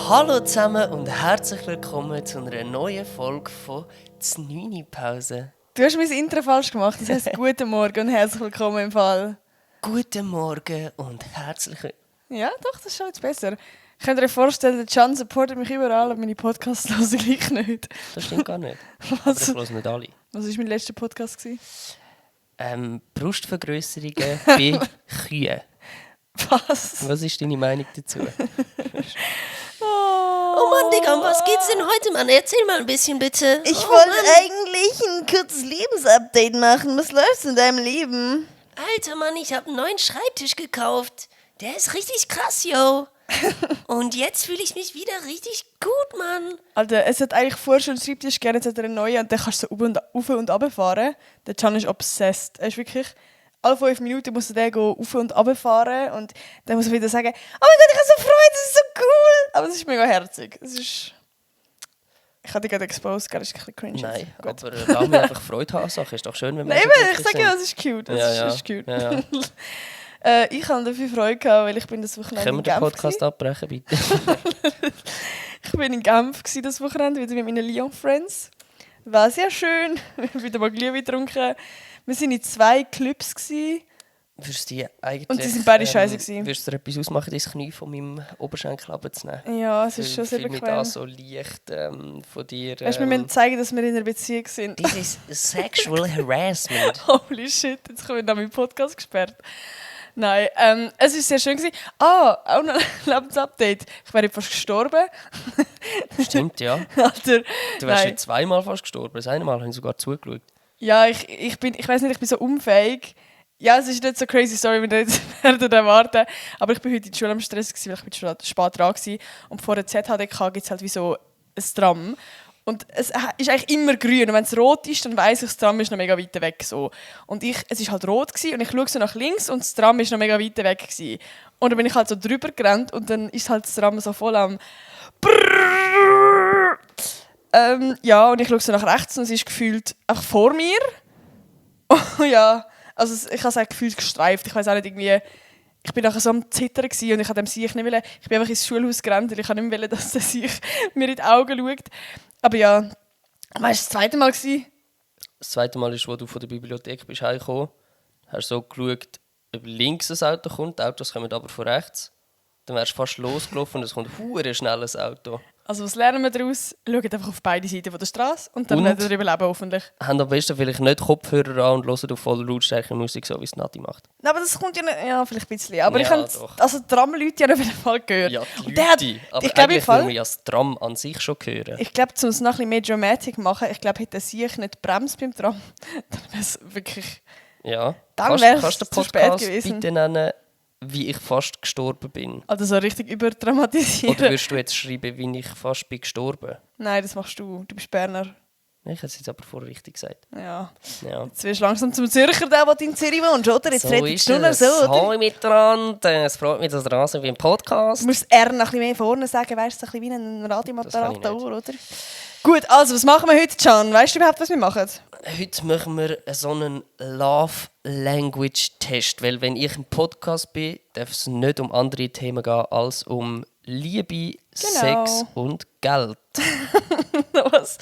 Hallo zusammen und herzlich willkommen zu einer neuen Folge von «Znüni-Pause». Du hast mein Intro falsch gemacht. Das heisst «Guten Morgen und herzlich willkommen» im Fall. Guten Morgen und herzlich Ja, doch, das ist schon jetzt besser. Ich könnte dir vorstellen, der Can supportet mich überall, aber meine Podcasts hören gleich nicht. Das stimmt gar nicht. Was? Aber ich höre nicht alle. Was war mein letzter Podcast? Brustvergrösserungen bei Kühen. Was? Was ist deine Meinung dazu? Oh Mann, Digga, um was geht's denn heute, Mann? Erzähl mal ein bisschen, bitte. Ich wollte eigentlich ein kurzes Lebensupdate machen. Was läuft in deinem Leben? Alter, Mann, ich habe einen neuen Schreibtisch gekauft. Der ist richtig krass, yo. Und jetzt fühle ich mich wieder richtig gut, Mann. Alter, es hat eigentlich vorher schon einen Schreibtisch gegeben, jetzt hat er einen neuen und dann kannst du so auf und runter fahren. Der Can ist obsessed. Er ist wirklich... Alle 5 Minuten muss er auf und runter fahren und dann muss er wieder sagen, oh mein Gott, ich habe so Freude, das ist so cool. Aber es ist mega herzig. Es ist... Ich habe dich gerade exposed, das ist ein bisschen cringe. Nein, Gut. aber lass mich einfach Freude haben. Sache ist doch schön, wenn wir Nein, so ich glücklich sage sind. ja, es ist cute. Das ist cute. Ja. Ich habe dafür Freude gehabt, weil ich bin das Wochenende Können wir in den Genf Podcast abbrechen, bitte? Ich bin in Genf das Wochenende, wieder mit meinen Lyon-Friends. War sehr schön. Wir haben wieder mal Glühwein getrunken. Wir waren in 2 Clubs. Würdest du die eigentlich, Und sie sind beide scheiße gewesen. Würdest du dir etwas ausmachen, das Knie von meinem Oberschenkel abzunehmen? Ja, es ist schon sehr Fühl mich bequem. da so leicht von dir. Weißt du, wir müssen zeigen, dass wir in einer Beziehung sind. This is sexual harassment. Holy shit, jetzt kommen wir nach meinem Podcast gesperrt. Nein, es war sehr schön gewesen. Auch noch ein Lebensupdate. Ich wäre fast gestorben. Stimmt, ja. Alter, Du wärst nein. schon 2-mal fast gestorben. Das eine Mal habe ich sogar zugeschaut. Ja, ich weiß nicht, ich bin so unfähig. Ja, es ist nicht so crazy Story, wie wir jetzt werden erwarten. Aber ich bin heute in der Schule am Stress gewesen, weil ich bin schon spät dran war. Und vor der ZHDK gibt es halt wie so ein Tram. Und es ist eigentlich immer grün. Und wenn es rot ist, dann weiss ich, das Tram ist noch mega weit weg. So. Und es war halt rot gewesen, und ich schaue so nach links und das Tram ist noch mega weit weg gewesen. Und dann bin ich halt so drüber gerannt und dann ist halt das Tram so voll am ja, und ich schaue so nach rechts und es ist gefühlt einfach vor mir. Oh ja, also ich habe es gefühlt gestreift. Ich weiß auch nicht, irgendwie... Ich bin nachher so am Zittern gewesen und ich wollte dem Siech nicht wollen. Ich bin einfach ins Schulhaus gerannt, weil ich nicht wollte, dass der Siech mir in die Augen schaut. Aber ja, weißt du, das zweite Mal gewesen? Das zweite Mal ist, als du von der Bibliothek bist heimgekommen. Hast so geschaut, ob links ein Auto kommt. Die Autos kommen aber von rechts. Dann wärst du fast losgelaufen und es kommt ein verdammt schnelles Auto. Also was lernen wir daraus? Schaut einfach auf beide Seiten der Straße und dann Und? werdet ihr überleben, hoffentlich. Haben am besten vielleicht nicht Kopfhörer an und hören auf voller Lautstärke Musik, so wie es Nati macht. Aber das kommt ja nicht... Ja, vielleicht ein bisschen. Aber Ja, ich habe doch. also die Tram-Leute ja auf jeden Fall gehört. Ja, die Und der hat, Leute. Aber ich glaube, eigentlich will man ja das Tram an sich schon hören. Ich glaube, um es noch ein bisschen mehr Dramatic zu machen, ich glaube, hätte sie nicht bremst beim Tram, dann wäre es wirklich... Ja. Dann wär's Kannst du den zu spät Podcast gewesen. bitte nennen, wie ich fast gestorben bin? Also so richtig überdramatisieren. Oder würdest du jetzt schreiben, wie ich fast bin gestorben? Nein, das machst du. Du bist Berner. Ich hätte es jetzt aber vorher richtig gesagt. Ja. Ja. Jetzt wirst du langsam zum Zürcher, der du in Zürich wohnst, oder? Jetzt redest du nur so, oder? Hallo miteinander, es freut mich, dass ihr da seid beim Podcast. Du musst das R noch ein bisschen mehr vorne sagen, weißt du, so ein bisschen wie ein Das Radioapparat kann ich nicht. oder? Gut, also, was machen wir heute, Can? Weißt du überhaupt, was wir machen? Heute machen wir so einen Love Language Test, weil wenn ich im Podcast bin, darf es nicht um andere Themen gehen als um Liebe, Sex und Geld. Was?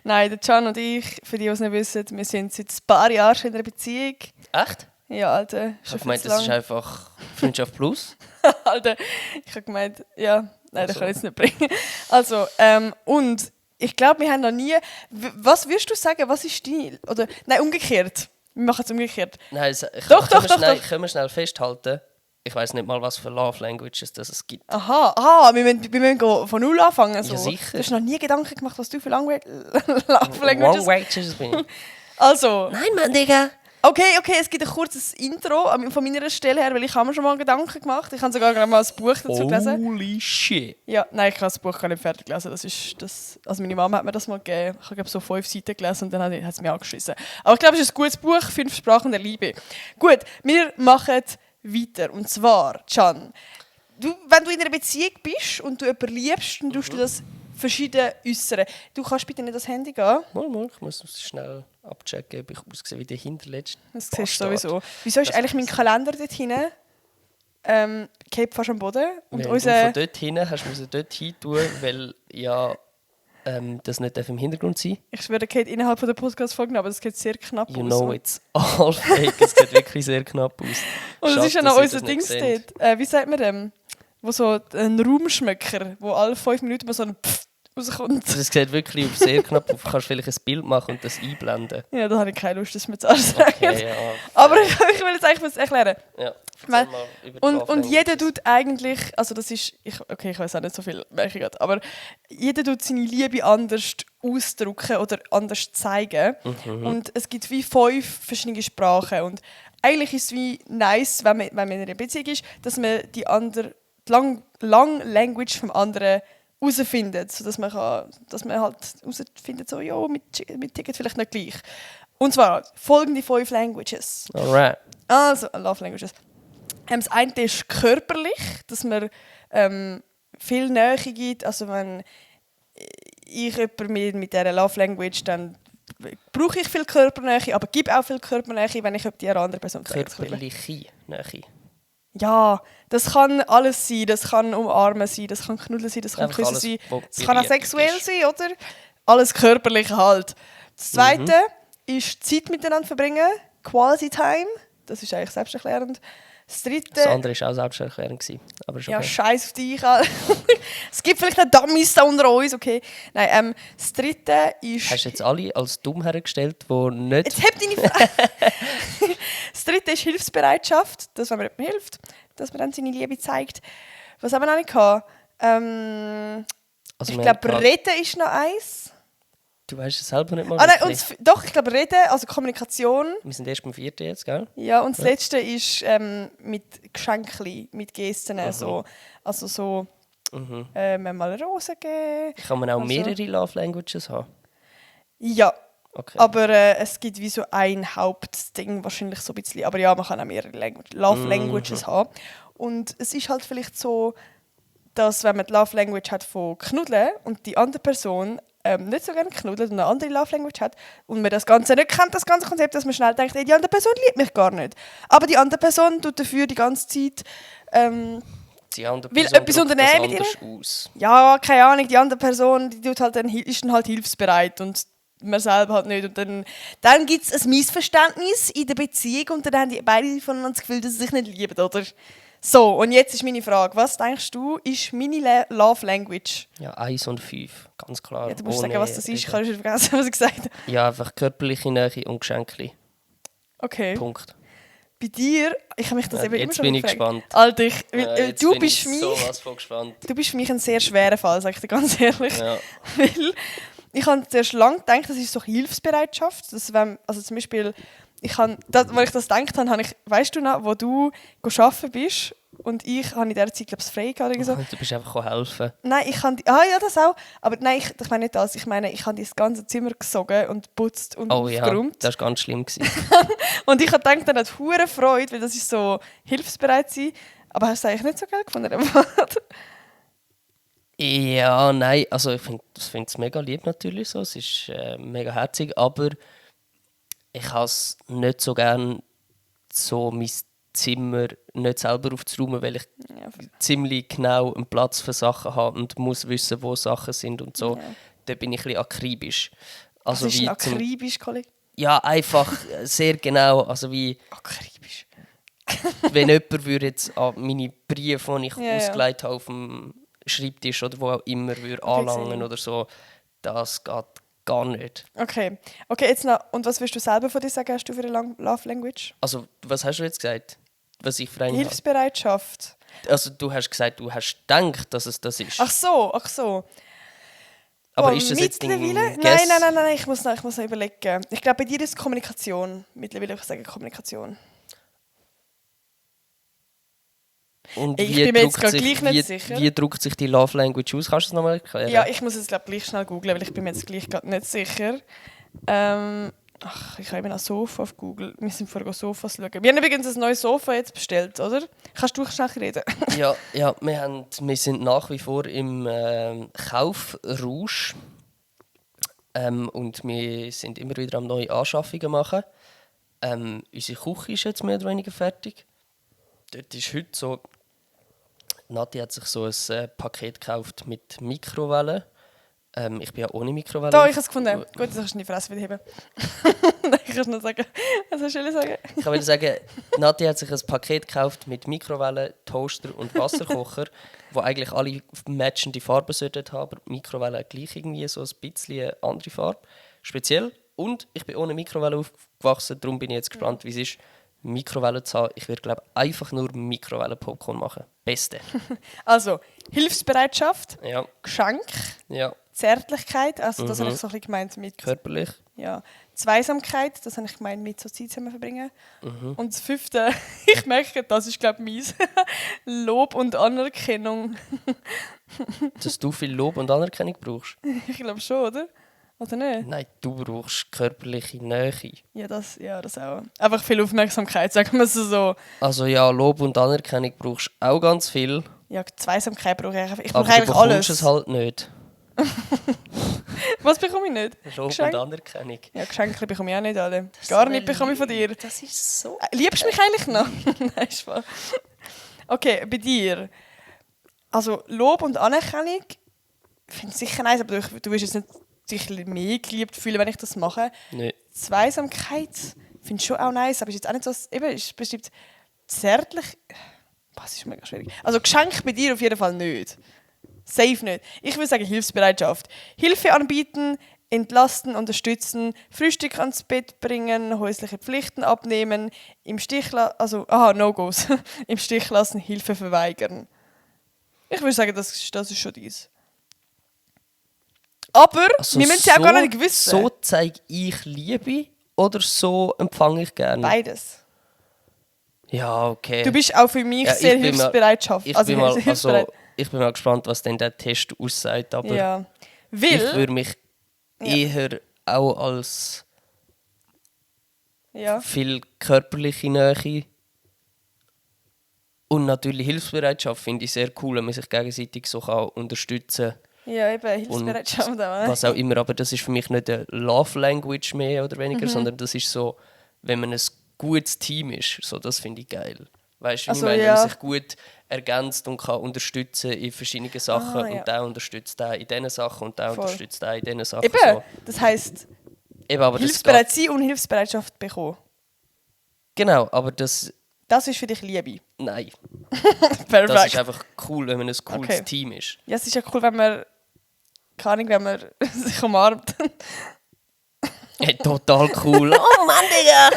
Nein, der Can und ich, für die, die es nicht wissen, wir sind seit ein paar Jahren schon in einer Beziehung. Echt? Ja, Alter. Ich habe gemeint, das ist einfach Freundschaft plus. Alter, ich habe gemeint, ja, nein, das Also. kann ich jetzt nicht bringen. Also, und ich glaube, wir haben noch nie... Was würdest du sagen, was ist dein... Oder, nein, umgekehrt. Wir machen es umgekehrt. Nein, Doch. Können wir schnell festhalten, ich weiß nicht mal, was für Love Languages das es gibt. Aha, wir müssen von null anfangen. So. Ja, sicher. Du hast noch nie Gedanken gemacht, was du für Love Long Languages... Languages bin ich. Also, Nein, Mann, Digga. okay, es gibt ein kurzes Intro von meiner Stelle her, weil ich habe mir schon mal Gedanken gemacht. Ich habe sogar gerade mal ein Buch dazu gelesen. Holy shit. Ja, nein, ich habe das Buch gar nicht fertig gelesen. Also meine Mama hat mir das mal gegeben. Ich habe glaube so 5 Seiten gelesen und dann hat es mir angeschissen. Aber ich glaube, es ist ein gutes Buch, 5 Sprachen der Liebe. Gut, wir machen weiter. Und zwar, Can, wenn du in einer Beziehung bist und du jemanden liebst, dann tust du das verschieden äußern. Du kannst bitte nicht das Handy gehen. Mal, ich muss schnell abchecken, ob ich aussehe wie der hinterletzte. Das siehst du Bastard. sowieso. Wieso ist Das eigentlich mein heisst- Kalender dort hinten? geht fast am Boden. Und Und von dort hin hast du dort hin tun, weil ja das nicht im Hintergrund sein. Ich schwöre, geht innerhalb von der Podcast-Folge, aber das geht sehr knapp You aus. know it's all fake. Es geht wirklich sehr knapp aus. Und das ist ja Schade, noch dass ihr unser das Ding nicht seht. dort. Wie sagt man dem? Wo so ein Raumschmöcker, wo alle 5 Minuten mal so ein Pfff rauskommt. Also es sieht wirklich auf sehr knapp auf. Du kannst vielleicht ein Bild machen und das einblenden. Ja, da habe ich keine Lust, das mir zu sagen. Okay, ja. Aber ich will jetzt eigentlich was erklären. Ja, Weil- erzähl mal über die Und Love jeder Languages. tut eigentlich, also das ist, ich weiß auch nicht so viel, merke ich gerade, aber jeder tut seine Liebe anders ausdrücken oder anders zeigen. Und es gibt wie 5 verschiedene Sprachen. Und eigentlich ist es wie nice, wenn man in einer Beziehung ist, dass man die Language vom anderen herausfindet, sodass man halt herausfindet, so, ja, mit Ticket vielleicht nicht gleich. Und zwar folgende 5 Languages. Alright. Also, Love Languages. Das eine ist körperlich, dass man viel Nähe gibt. Also wenn ich jemanden mit dieser Love Language, dann brauche ich viel Körpernähe, aber gebe auch viel Körpernähe, wenn ich die andere Person zeige. Körperliche Nähe. Ja, das kann alles sein. Das kann umarmen sein, das kann knuddeln sein, das kann Einfach küssen alles, sein. wo Das kann auch berührt sexuell ist. sein, oder? Alles Körperliche halt. Das zweite ist Zeit miteinander verbringen, Quality Time. Das ist eigentlich selbsterklärend. Das dritte... Das andere war auch selbsterklärend gewesen, aber ist okay. Ja, scheiß auf dich. Es gibt vielleicht noch Dummies da unter uns, okay. Nein, das dritte ist... Hast du jetzt alle als dumm hergestellt, die nicht... Jetzt hebt deine Frage. Das dritte ist Hilfsbereitschaft, dass wenn man jemandem hilft, dass man dann seine Liebe zeigt. Was haben wir noch nicht gehabt? Also Ich wir glaube, haben Reden ist noch eins. Du weißt es selber nicht mal Ah, nein, wirklich. doch, ich glaube Reden, also Kommunikation. Wir sind erst beim 4. jetzt, gell? Ja, und das letzte ist mit Geschenken, mit Gesten. So, also so mal eine Rose geben. Kann man auch Also- mehrere Love Languages haben? Ja, Okay. aber es gibt wie so ein Hauptding wahrscheinlich so ein bisschen. Aber ja, man kann auch mehrere Love Languages haben. Und es ist halt vielleicht so, dass wenn man die Love Language hat von Knuddeln und die andere Person nicht so gerne knuddelt und eine andere Love Language hat und man das Ganze nicht kennt, das ganze Konzept, dass man schnell denkt, hey, die andere Person liebt mich gar nicht. Aber die andere Person tut dafür die ganze Zeit Die andere will Person etwas drückt unternehmen das mit anders aus. ja, keine Ahnung, die andere Person die tut halt ist dann halt hilfsbereit und man selber halt nicht. Und dann gibt es ein Missverständnis in der Beziehung und dann haben die beide voneinander das Gefühl, dass sie sich nicht lieben, oder? So, und jetzt ist meine Frage, was denkst du, ist meine Love Language? Ja, 1 und 5, ganz klar. Ja, du musst Ohne sagen, was das ist, Reden. ich kann schon vergessen, was ich gesagt habe. Ja, einfach körperliche Nähe und Geschenke. Okay. Punkt. Bei dir, ich habe mich das Ja, eben immer jetzt schon bin ich gefragt. gespannt. Alter, Ja, jetzt du bin bist ich für mich... sowas von gespannt. Du bist für mich ein sehr schwerer Fall, sage ich dir ganz ehrlich. Ja. Weil ich habe zuerst lange gedacht, das ist so Hilfsbereitschaft. Dass wenn, also zum Beispiel, als ich das gedacht habe, weißt du noch, wo du arbeiten bist und ich habe in dieser Zeit, glaube ich, frei gehabt oder so. Du bist einfach helfen. Nein, ich habe... ja, das auch. Aber nein, ich meine nicht das. Ich meine, ich habe das ganze Zimmer gesogen und geputzt und Oh ja, aufgeräumt. das war ganz schlimm. Und ich habe gedacht, dann hat hure Freude, weil das ist so hilfsbereit sein. Aber hast du es eigentlich nicht so geil gefunden? Ja, nein, also ich finde es mega lieb natürlich so. Es ist mega herzig, aber ich habe es nicht so gern, so mein Zimmer nicht selber aufzuräumen, weil ich Ja, ziemlich genau einen Platz für Sachen habe und muss wissen, wo Sachen sind und so. Ja. Da bin ich ein bisschen akribisch. also ist ein wie zum- akribisch, Kollege. Ja, einfach sehr genau. Also wie Akribisch. wenn jemand würde jetzt an meine Briefe, die ich Ja, ja. ausgelegt habe, auf dem Schreibtisch oder wo auch immer würde anlangen gesehen. oder so, das geht gar nicht. Okay, jetzt noch. Und was willst du selber von dir sagen, hast du für eine Love Language? Also, was hast du jetzt gesagt? Was ich für eine habe? Hilfsbereitschaft. Also, du hast gesagt, du hast gedacht, dass es das ist. Ach so. Aber Boah, ist das jetzt dein mittlerweile? Guess? Nein, ich muss noch überlegen. Ich glaube, bei dir ist es Kommunikation. Mittlerweile würde ich sagen Kommunikation. Und Ich wie bin mir jetzt drückt grad sich- gleich nicht wie, sicher. Wie drückt sich die Love Language aus? Kannst du es nochmal erklären? Ja, ich muss jetzt glaub, gleich schnell googlen, weil ich bin mir jetzt gleich grad nicht sicher. Ich habe eben ein Sofa auf Google. Wir sind vorher Sofas schauen. Wir haben übrigens ein neues Sofa jetzt bestellt, oder? Kannst du schnell reden? Ja, wir sind nach wie vor im Kaufrausch. Und wir sind immer wieder am neue Anschaffungen machen. Unsere Küche ist jetzt mehr oder weniger fertig. dort ist heute so, Nati hat sich so ein Paket gekauft mit Mikrowellen. Ich bin ja ohne Mikrowelle. Da, ich habe es gefunden. Gut, das kannst du in die Fresse wieder heben. Nein, ich kann es noch sagen. Was soll ich sagen? Ich wollte sagen, Nati hat sich ein Paket gekauft mit Mikrowelle, Toaster und Wasserkocher, wo eigentlich alle matchende Farben sollten haben, aber die Mikrowelle hat gleich irgendwie so ein bisschen eine andere Farbe. Speziell. Und ich bin ohne Mikrowelle aufgewachsen, darum bin ich jetzt gespannt, wie es ist, Mikrowelle zu haben. Ich werde, glaube ich, einfach nur Mikrowellen-Popcorn machen. Beste. Also, Hilfsbereitschaft, Ja. Geschenk, Ja. Zärtlichkeit, also das habe ich so ein bisschen gemeint mit Körperlich. ja, Zweisamkeit, das habe ich gemeint mit so Zeit zusammen verbringen. Und das 5., ich merke, das ist glaube ich meins, Lob und Anerkennung. Dass du viel Lob und Anerkennung brauchst. Ich glaube schon, oder? Oder nicht? Nein, du brauchst körperliche Nähe. Ja, das auch. Einfach viel Aufmerksamkeit, sagen wir es so. Also ja, Lob und Anerkennung brauchst du auch ganz viel. Ja, Zweisamkeit brauche ich einfach. Ich Aber brauche du eigentlich bekommst alles. es halt nicht. Was bekomme ich nicht? Lob Geschenk? und Anerkennung. Ja, Geschenke bekomme ich auch nicht alle. Gar nicht bekomme ich von dir. Das ist so... Liebst du mich eigentlich noch? Nein, Spaß. Okay, bei dir. Also Lob und Anerkennung finde ich sicher nice, aber du wirst jetzt nicht dich mehr geliebt fühlen, wenn ich das mache. Nein. Zweisamkeit finde ich schon auch nice, aber ist jetzt auch nicht so... Eben, ist bestimmt zärtlich... Das ist mega schwierig. Also Geschenk bei dir auf jeden Fall nicht. Safe nicht. Ich würde sagen Hilfsbereitschaft. Hilfe anbieten, entlasten, unterstützen, Frühstück ans Bett bringen, häusliche Pflichten abnehmen, im Stich lassen, No-Gos. Im Stich lassen, Hilfe verweigern. Ich würde sagen, das ist schon dies. Aber Also wir müssen es ja auch gar nicht wissen. So zeige ich Liebe oder so empfange ich gerne? Beides. Ja, okay. Du bist auch für mich Ja, sehr ich bin Hilfsbereitschaft. Ich bin mal gespannt, was denn der Test aussagt, aber ja. ich Weil, würde mich eher auch als ja. viel körperliche Nähe und natürlich Hilfsbereitschaft finde ich sehr cool, wenn man sich gegenseitig so kann unterstützen Ja, eben, Hilfsbereitschaft auch. kann. Was auch immer, aber das ist für mich nicht eine Love Language mehr oder weniger, sondern das ist so, wenn man ein gutes Team ist, so, das finde ich geil. Weißt du, Also, wenn ja. man sich gut ergänzt und kann unterstützen in verschiedenen Sachen ja. und der unterstützt den in diesen Sachen und der Voll. unterstützt den in diesen Sachen. Eben, So. das heisst, Eben, aber das hilfsbereit geht, sein und Hilfsbereitschaft bekommen. genau, aber das... Das ist für dich Liebe. Nein. Perfekt. Das ist einfach cool, wenn man ein cooles Okay. Team ist. Ja, es ist ja cool, wenn man, keine Ahnung, wenn man sich umarmt. Hey, total cool. Oh Mann, Digga!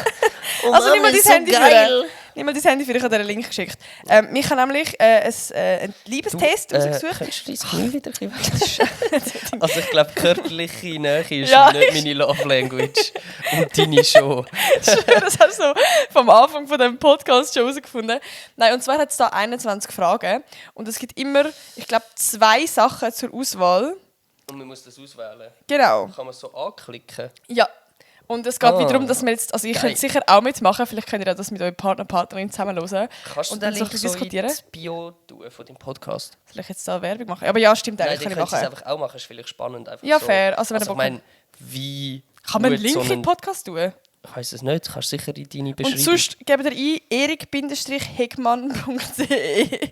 Oh Also Mann, nimm mal ist dein Handy geil. Nimm mal dein Handy für, ich habe dir einen Link geschickt. Ich habe nämlich einen Liebestest rausgesucht. Könntest du dein Knie wieder ein bisschen wegstellen? Also ich glaube, körperliche Nähe ist Ja, nicht meine Love Language. Und deine schon. Das hast du so vom Anfang von dem Podcast schon herausgefunden. Nein, und zwar hat es da 21 Fragen. Und es gibt immer, ich glaube, 2 Sachen zur Auswahl. Und man muss das auswählen. Genau. Kann man so anklicken. Ja. Und es geht Ah, wieder darum, dass wir jetzt, also ich geil. könnte sicher auch mitmachen, vielleicht könnt ihr das mit eurem Partner, Partnerin zusammen hören. Kannst du und den dann so ein Link bisschen so in diskutieren. das Bio tun von deinem Podcast? Soll ich jetzt da Werbung machen? Aber ja, stimmt, Nein, eigentlich dann kann ich könntest du es machen. einfach auch machen. Ist vielleicht spannend. Einfach Ja, so. fair. Also wenn ihr ich Bock meine, wie... Kann man einen gut Link so in den Podcast tun? Ich weiss es nicht. Kannst du sicher in deine Und Beschreibung... sonst gebt ihr ein erik-heckmann.de.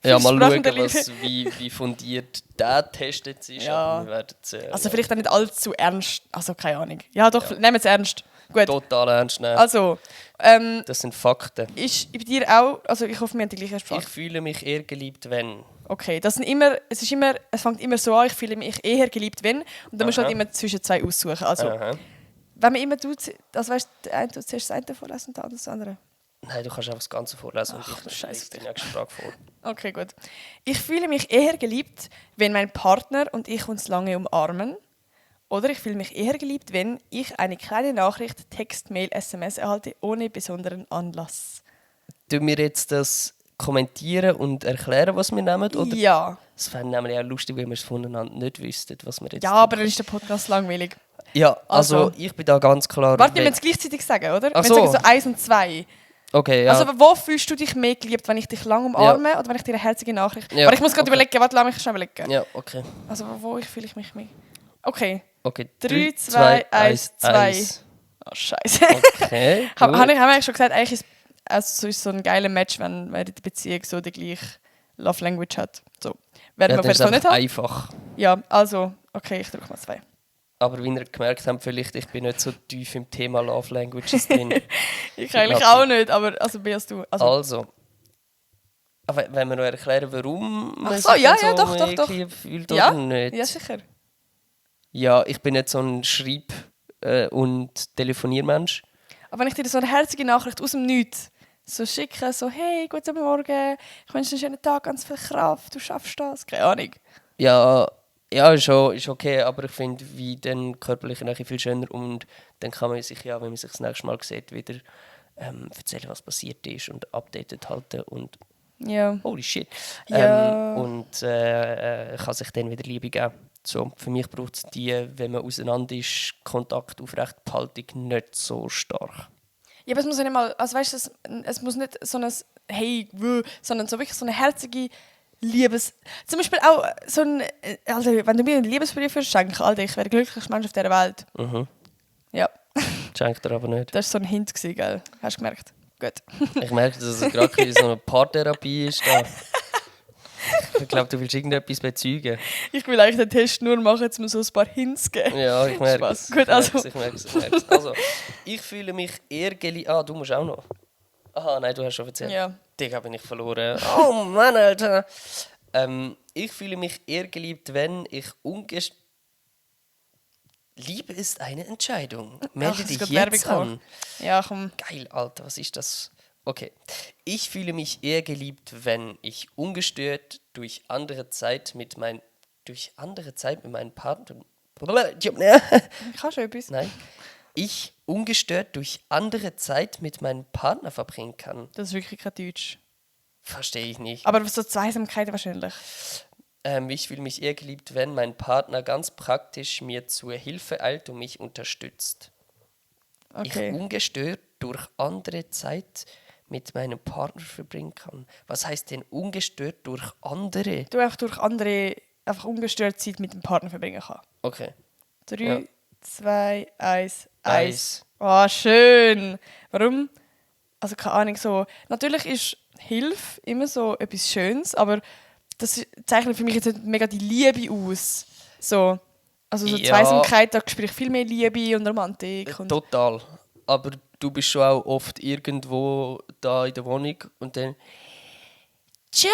Ja, mal schauen, Sprachenliebe. wie fundiert der Test jetzt ist. Ja. Aber wir werden es Also vielleicht auch nicht allzu ernst. Also keine Ahnung. Ja doch, nehmen wir es ernst. Gut. total ernst nehmen. Also, Das sind Fakten. ist bei dir auch, also ich hoffe, wir haben die gleiche Sprache. Ich fühle mich eher geliebt, wenn... Okay, das sind immer, es fängt immer so an, ich fühle mich eher geliebt, wenn. Und dann musst du halt Aha. immer zwischen 2 aussuchen. Also, Aha. wenn man immer tut, also weißt du, der eine tut zuerst das eine vorlesen und der andere das andere. Nein, du kannst einfach das Ganze vorlesen Ach, und ich Scheiße. lese die nächste Frage vor. Okay, gut. Ich fühle mich eher geliebt, wenn mein Partner und ich uns lange umarmen. Oder ich fühle mich eher geliebt, wenn ich eine kleine Nachricht, Text, Mail, SMS erhalte, ohne besonderen Anlass. Du mir jetzt das kommentieren und erklären, was wir nehmen? Oder? Ja. Es wäre nämlich auch lustig, wenn wir es voneinander nicht wüssten, was wir jetzt Ja, aber dann ist der Podcast langweilig. Ja, also Also. ich bin da ganz klar... Warte, wir müssen es gleichzeitig sagen, oder? Ach Wir so. sagen so 1 und 2. Okay, ja. Also wo fühlst du dich mehr geliebt, wenn ich dich lang umarme oder wenn ich dir eine herzige Nachricht... Ja, Aber ich muss gerade okay. überlegen, warte, lass mich schnell überlegen. ja, okay. Also wo fühle ich mich mehr... Okay. Okay, 3, 2, 1, 2. Oh, Scheiße. Okay, Haben gut. wir eigentlich schon gesagt, eigentlich ist also ist so ein geiler Match, wenn die Beziehung so die gleiche Love Language hat. So. Werden Ja, wir das ist vielleicht so nicht einfach haben? einfach. Ja, also, okay, ich drücke mal 2. Aber wie ihr gemerkt habt, vielleicht, ich bin nicht so tief im Thema Love Languages drin. Ich eigentlich auch nicht, aber also bist du. Also, aber wenn wir noch erklären, warum Ach man so, sich ja, dann ja, doch. fühlt Ja? oder nicht. Ja, sicher. Ja, ich bin nicht so ein Schreib- und Telefoniermensch. Aber wenn ich dir so eine herzige Nachricht aus dem Nichts so schicke, so «Hey, guten Morgen, ich wünsche dir einen schönen Tag, ganz viel Kraft, du schaffst das», keine Ahnung. Ja, ist okay, aber ich finde, wie dann körperliche Nähe viel schöner und dann kann man sich ja, wenn man sich das nächste Mal sieht, wieder erzählen, was passiert ist und updated halten und Ja. holy shit. Ja. Und kann sich dann wieder Liebe geben. So, für mich braucht es die, wenn man auseinander ist, Kontakt aufrecht Behaltung nicht so stark. Ja, aber es muss ja nicht mal, also weißt du, es muss nicht so ein «Hey, sondern so wirklich so eine herzige Zum Beispiel auch so ein, also wenn du mir einen Liebesbrief würdest schenken, Alter, ich wäre der glücklichste Mensch auf dieser Welt. Mhm. Ja, Schenkt er aber nicht. das war so ein Hint, gell? Hast du gemerkt? Gut. Ich merke, dass es gerade so eine Paartherapie ist. Da. Ich glaube, du willst irgendetwas bezeugen. Ich will eigentlich den Test nur machen, um mir so ein paar Hints zu geben. Ja, ich merke Spaß. es. Gut, also. Ich merke es. Also, ich fühle mich eher geliebt. Ah, du musst auch noch. Aha, nein, du hast schon erzählt. Ja. Digga, bin ich verloren. Oh Mann, Alter. Ich fühle mich eher geliebt, wenn ich Liebe ist eine Entscheidung. Melde es dich geht jetzt Werbung an. Ja, komm. Geil, Alter, was ist das? Okay. Ich fühle mich eher geliebt, wenn ich ungestört durch andere Zeit mit meinem Partner. Kannst du etwas? Nein. Ich ungestört durch andere Zeit mit meinem Partner verbringen kann. Das ist wirklich kein Deutsch. Verstehe ich nicht. Aber so Zweisamkeit wahrscheinlich. Ich fühle mich eher geliebt, wenn mein Partner ganz praktisch mir zur Hilfe eilt und mich unterstützt. Okay. Ich ungestört durch andere Zeit mit meinem Partner verbringen kann. Was heißt denn ungestört durch andere? Du einfach durch andere einfach ungestört Zeit mit dem Partner verbringen kann. Okay. 3, Ja. 2, 1, 1. Eis. Oh, schön. Warum? Also keine Ahnung, so... Natürlich ist Hilfe immer so etwas Schönes, aber das zeichnet für mich jetzt nicht mega die Liebe aus. So, also so Ja. Zweisamkeit, da spüre ich viel mehr Liebe und Romantik. Und Total. Aber du bist schon auch oft irgendwo da in der Wohnung und dann «Can,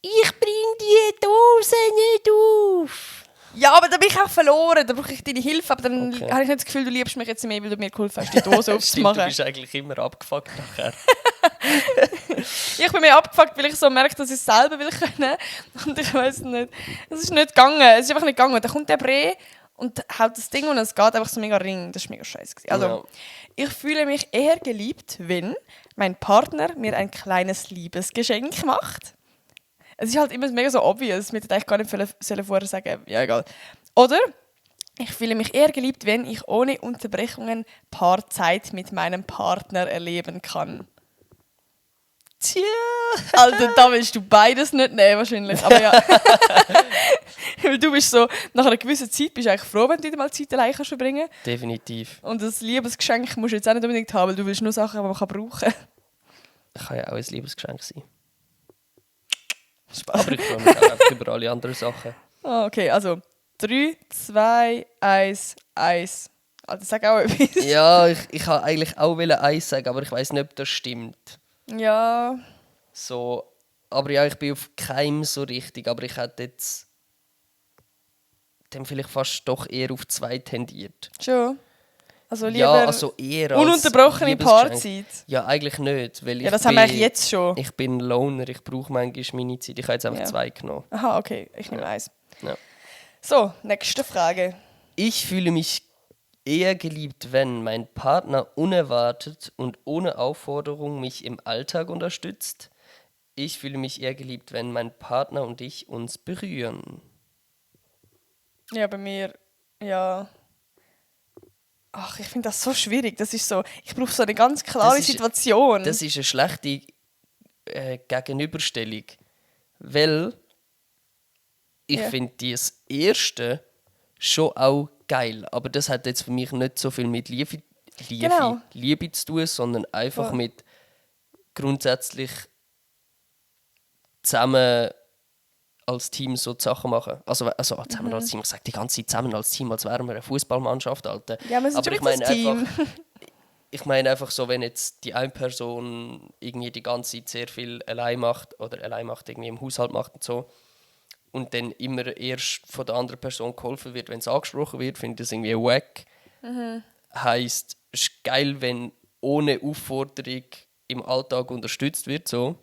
ich bring die Dose nicht auf!» ja, aber da bin ich auch verloren, da brauche ich deine Hilfe, aber dann Okay. habe ich nicht das Gefühl, du liebst mich jetzt mehr, weil du mir geholfen hast, die Dose Stimmt, aufzumachen. du bist eigentlich immer abgefuckt nachher. Ich bin mehr abgefuckt, weil ich so merke, dass ich es selber will können. Und ich weiß nicht. Es ist nicht gegangen. Es ist einfach nicht gegangen. Da kommt der Bre und haut das Ding und es geht einfach so mega ring. Das war mega scheiße. Also, Ja. ich fühle mich eher geliebt, wenn mein Partner mir ein kleines Liebesgeschenk macht. Es ist halt immer mega so obvious. Mir hätte eigentlich gar nicht vorher sagen, ja egal. Oder ich fühle mich eher geliebt, wenn ich ohne Unterbrechungen Paarzeit mit meinem Partner erleben kann. Tja. Alter, da willst du beides nicht nehmen wahrscheinlich. Aber ja. Weil du bist so, nach einer gewissen Zeit bist du eigentlich froh, wenn du dir mal Zeit allein kannst verbringen. Definitiv. Und das Liebesgeschenk musst du jetzt auch nicht unbedingt haben, weil du willst nur Sachen, die man brauchen kann. Kann ja auch ein Liebesgeschenk sein. Spaß. Aber ich freue mich auch einfach über alle anderen Sachen. Ah, okay, also 3, 2, 1, 1. Also sag auch etwas. Ja, ich wollte eigentlich auch eins sagen, aber ich weiß nicht, ob das stimmt. Ja. So, aber ja, ich bin auf keinem so richtig, aber ich hätte jetzt dann vielleicht fast doch eher auf 2 tendiert. Schon. Also lieber Ja, also eher als ununterbrochene Liebesgeschenk. Paarzeit. Ja, eigentlich nicht, weil Ja, das haben wir eigentlich jetzt schon. Ich bin Loner, ich brauche manchmal meine Zeit. Ich habe jetzt einfach Ja. 2 genommen. Aha, okay, ich nehme 1. Ja. So, nächste Frage. Ich fühle mich eher geliebt, wenn mein Partner unerwartet und ohne Aufforderung mich im Alltag unterstützt. Ich fühle mich eher geliebt, wenn mein Partner und ich uns berühren. Ja, bei mir, ja. Ach, ich finde das so schwierig. Das ist so, ich brauche so eine ganz klare Das ist- Situation. Das ist eine schlechte Gegenüberstellung, weil ich Ja. finde das Erste schon auch geil, aber das hat jetzt für mich nicht so viel mit Liebe Liebe zu tun, sondern einfach mit grundsätzlich zusammen als Team so die Sachen machen. Also zusammen als Team, ich sage die ganze Zeit zusammen als Team, als wären wir eine Fußballmannschaft, Alter. Ja, wir sind schon ein Team. Ich meine einfach so, wenn jetzt die eine Person irgendwie die ganze Zeit sehr viel allein macht oder allein macht, irgendwie im Haushalt macht und so, und dann immer erst von der anderen Person geholfen wird, wenn es angesprochen wird, finde ich das irgendwie wack. Heisst, es ist geil, wenn ohne Aufforderung im Alltag unterstützt wird. So.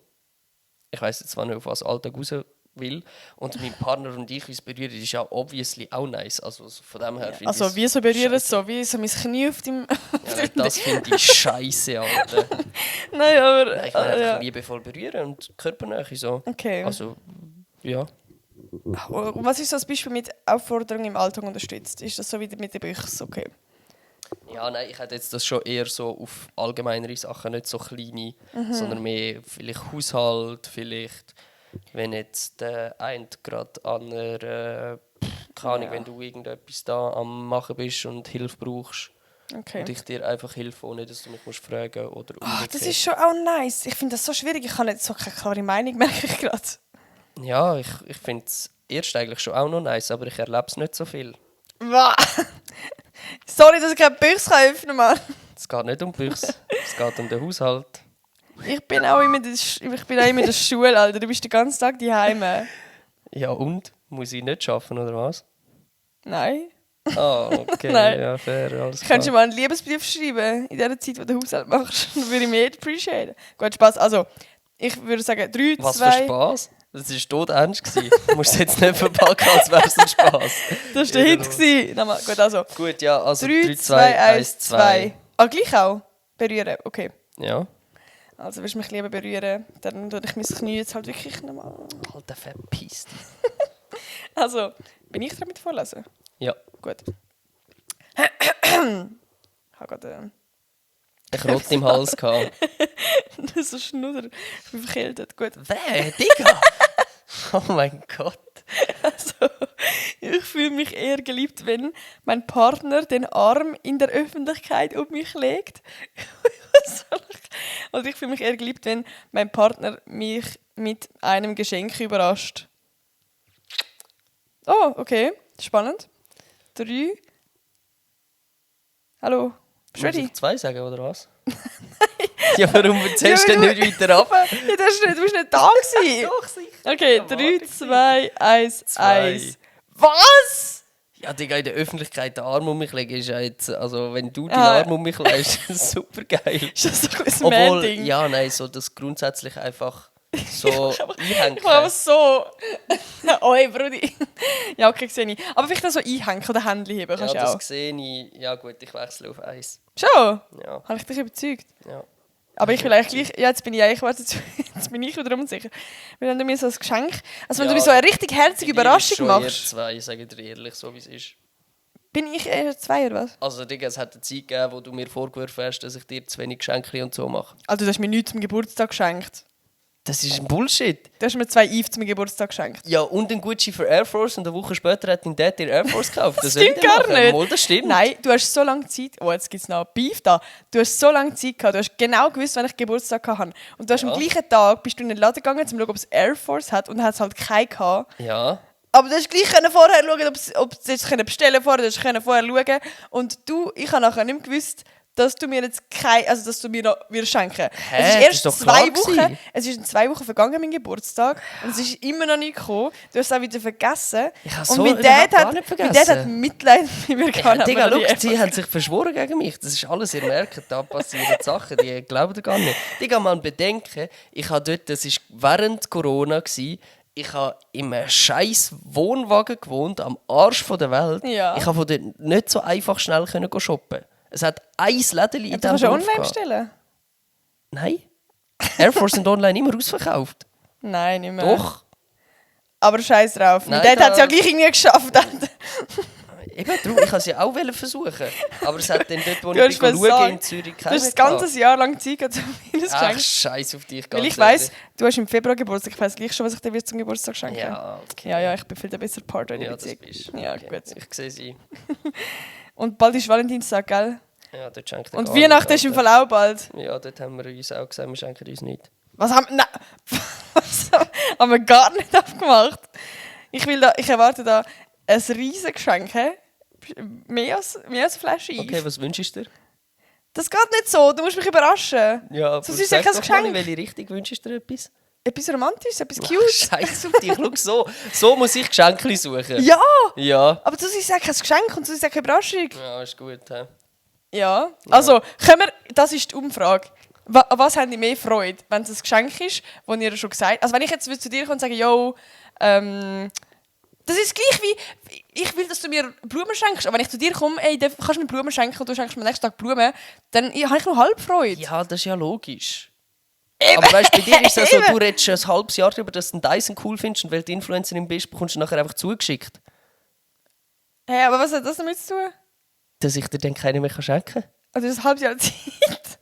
Ich weiss jetzt zwar nicht, auf was Alltag raus will. Und mein Partner und ich uns berühren, ist ja obviously auch nice. Also von dem her finde ich also wie so berühren so, wie so mein Knie auf dem... ja, das finde ich scheiße, Alter. Nein, aber... Nein, ich meine einfach liebevoll berühren und Körpernähe so. Okay. Also, ja. Und was ist so das Beispiel mit Aufforderung im Alltag unterstützt? Ist das so wie mit den Büchsen? Okay. Ja, nein, ich hätte jetzt das schon eher so auf allgemeinere Sachen, nicht so kleine, sondern mehr vielleicht Haushalt, vielleicht, wenn jetzt der eine gerade an einer, keine Ahnung, wenn du irgendetwas da am machen bist und Hilfe brauchst. Okay. Und ich dir einfach helfe, ohne dass du mich musst fragen oder umgekehrt. Das ist schon auch nice. Ich finde das so schwierig. Ich habe nicht so keine klare Meinung, merke ich gerade. Ja, ich finde es erst eigentlich schon auch noch nice, aber ich erlebe es nicht so viel. Sorry, dass ich keine Büchse öffnen kann, Mann. Es geht nicht um Büchse, es geht um den Haushalt. Ich bin auch immer in der Schule, Alter. Du bist den ganzen Tag daheim. Ja und? Muss ich nicht arbeiten, oder was? Nein. Ah, okay, Nein. ja, fair, alles Ich klar. könnte schon mal einen Liebesbrief schreiben in der Zeit, wo du Haushalt machst. Dann würde ich mich appreciaten. Gut, Spaß. Also, ich würde sagen 3, 2... Was für Spaß? Das war todernst. Du musst es jetzt nicht verpacken, als wäre es ein Spaß. Das war der Hit. Nochmal, gut, also. Gut, ja, also 3, 2, 1, 2. Ah, gleich auch? Berühren, okay. Ja. Also, willst du mich lieber berühren, dann tue ich mein Knie jetzt halt wirklich nochmal... Alter, verpisst. Also, bin ich dran mit vorlesen? Ja. Gut. Ich habe gerade... Ich Rotz im Hals gehabt. Das ist so Schnudder. Ich bin verkältet. Gut. Wer? Digga? Oh mein Gott. Also, ich fühle mich eher geliebt, wenn mein Partner den Arm in der Öffentlichkeit um mich legt. Also ich fühle mich eher geliebt, wenn mein Partner mich mit einem Geschenk überrascht. Oh, okay. Spannend. 3. Hallo. Bist du Muss ready? ich 2 sagen, oder was? Ja, warum erzählst du denn nicht weiter ab? Ja, du bist nicht da gewesen. Doch, sicher. Okay, Ja, 3, 2, 1, 2. 1. Was? Ja, Digga, in der Öffentlichkeit den Arm um mich legen ist ja jetzt... Also, wenn du den Arm um mich legst, ist das super geil. Ist das so ein Obwohl, Man-Ding? ja, nein, so das grundsätzlich einfach so einhängen. Ich mache aber so. Oh, hey, Brudi. Ja, okay, sehe ich. Aber vielleicht auch so einhängen oder Händchen heben kannst Ja, du auch. das sehe ich. Ja gut, ich wechsle auf 1. Schon? Ja, Habe ich dich überzeugt? ja. Aber ich will eigentlich gleich... Ja, jetzt bin ich eigentlich... Warte, jetzt bin ich wieder unsicher. Wenn du mir so ein Geschenk... Also wenn Ja, du mir so eine richtig herzige Überraschung machst. machst... Ich 2, sage dir ehrlich, so wie es ist. Bin ich eher 2 oder was? Also Digga, es hat eine Zeit gegeben, wo du mir vorgeworfen hast, dass ich dir zu wenig Geschenke und so mache. Also du hast mir nichts zum Geburtstag geschenkt. Das ist ein Bullshit. Du hast mir 2 Eve zum Geburtstag geschenkt. Ja, und ein Gucci für Air Force und eine Woche später hat dein Dad dir Air Force gekauft. Das stimmt gar nicht. Mal, das stimmt. Nein, du hast so lange Zeit... Oh, jetzt gibt es noch Beef da. Du hast so lange Zeit gehabt. Du hast genau gewusst, wann ich Geburtstag hatte. Und du hast am gleichen Tag bist du in den Laden gegangen, um zu schauen, ob es Air Force hat. Und dann hat es halt keinen gehabt. Ja. Aber du hast gleich vorher schauen, ob du es bestellen vorher, du hast vorher schauen. Und ich habe nachher nicht mehr gewusst, dass du mir jetzt dass du mir noch schenken wirst. Es ist erst das ist doch 2 klar Wochen. gewesen. Es ist in 2 Wochen vergangen, mein Geburtstag. Und es ist immer noch nicht gekommen. Du hast es auch wieder vergessen. Ich habe und so mein überhaupt Dad gar hat, nicht mein Dad hat vergessen. Mitleid mit mir gehabt. Digga, aber schau, die sie haben sich verschworen gegen mich. Das ist alles, ihr merkt, da passieren Sachen, die glauben ihr gar nicht. Digga, man bedenken, ich habe dort, das war während Corona, ich habe in einem scheiß Wohnwagen gewohnt, am Arsch der Welt. Ja. Ich konnte von dort nicht so einfach schnell shoppen. Es hat ein Lädchen in Du diesem kannst ja Dorf online gehabt. bestellen. Nein. Air Force sind online immer ausverkauft. Nein, nicht mehr. Doch. Aber scheiß drauf. Mein Nein, Dad hat es ja gleich irgendwie geschafft. Eben, darum, ich wollte es ja auch versuchen. Aber es hat dann dort, wo Du ich hast mir schauen sagen, in Zürich Du keinen hast das ganze Jahr lang Zeit gehabt, um mir das Ach, Geschenk. scheiß auf dich. Weil ganz ich weiss, ehrlich. du hast im Februar Geburtstag. Ich weiss gleich schon, was ich dir zum Geburtstag schenke. Ja, okay. Ja, ich bin viel der bessere Partner in der Ja, das Beziehung. bist Ja, okay. gut. Ich sehe sie. Und bald ist Valentinstag, gell? Ja, dort schenkt er Und gar Weihnachten ist nichts, im Fall auch bald. Ja, dort haben wir uns auch gesagt, wir schenken uns nicht. Was haben wir... Nein! Was haben wir gar nicht abgemacht? Ich erwarte da ein riesiges Geschenk. Hä? Mehr als eine Flasche Eis. Okay, was wünschst du dir? Das geht nicht so, du musst mich überraschen. Ja, aber Sonst ist ja sag kein doch mal, in Geschenk. welche Richtung wünschst du dir etwas? Etwas Romantisches, etwas Ach, cute. Scheiß auf dich, schau so muss ich Geschenke suchen. Ja! Ja. Aber das ist ja kein Geschenk und das ist ja keine Überraschung. Ja, ist gut. He? Ja. Also, können wir, das ist die Umfrage. An was habt ihr mehr Freude, wenn es ein Geschenk ist, das ihr schon gesagt habt? Also wenn ich jetzt zu dir komme und sage, yo, das ist gleich wie, ich will, dass du mir Blumen schenkst, aber wenn ich zu dir komme, ey, kannst du mir Blumen schenken und du schenkst mir nächsten Tag Blumen, dann habe ich noch halb Freude. Ja, das ist ja logisch. Eben. Aber weißt du, bei dir ist es so, Eben. du redest schon ein halbes Jahr darüber, dass du einen Dyson cool findest und weil du Influencerin bist, bekommst du nachher einfach zugeschickt. Hey, aber was hat das damit zu tun? Dass ich dir dann keine mehr schenken kann. Also das ist ein halbes Jahr Zeit.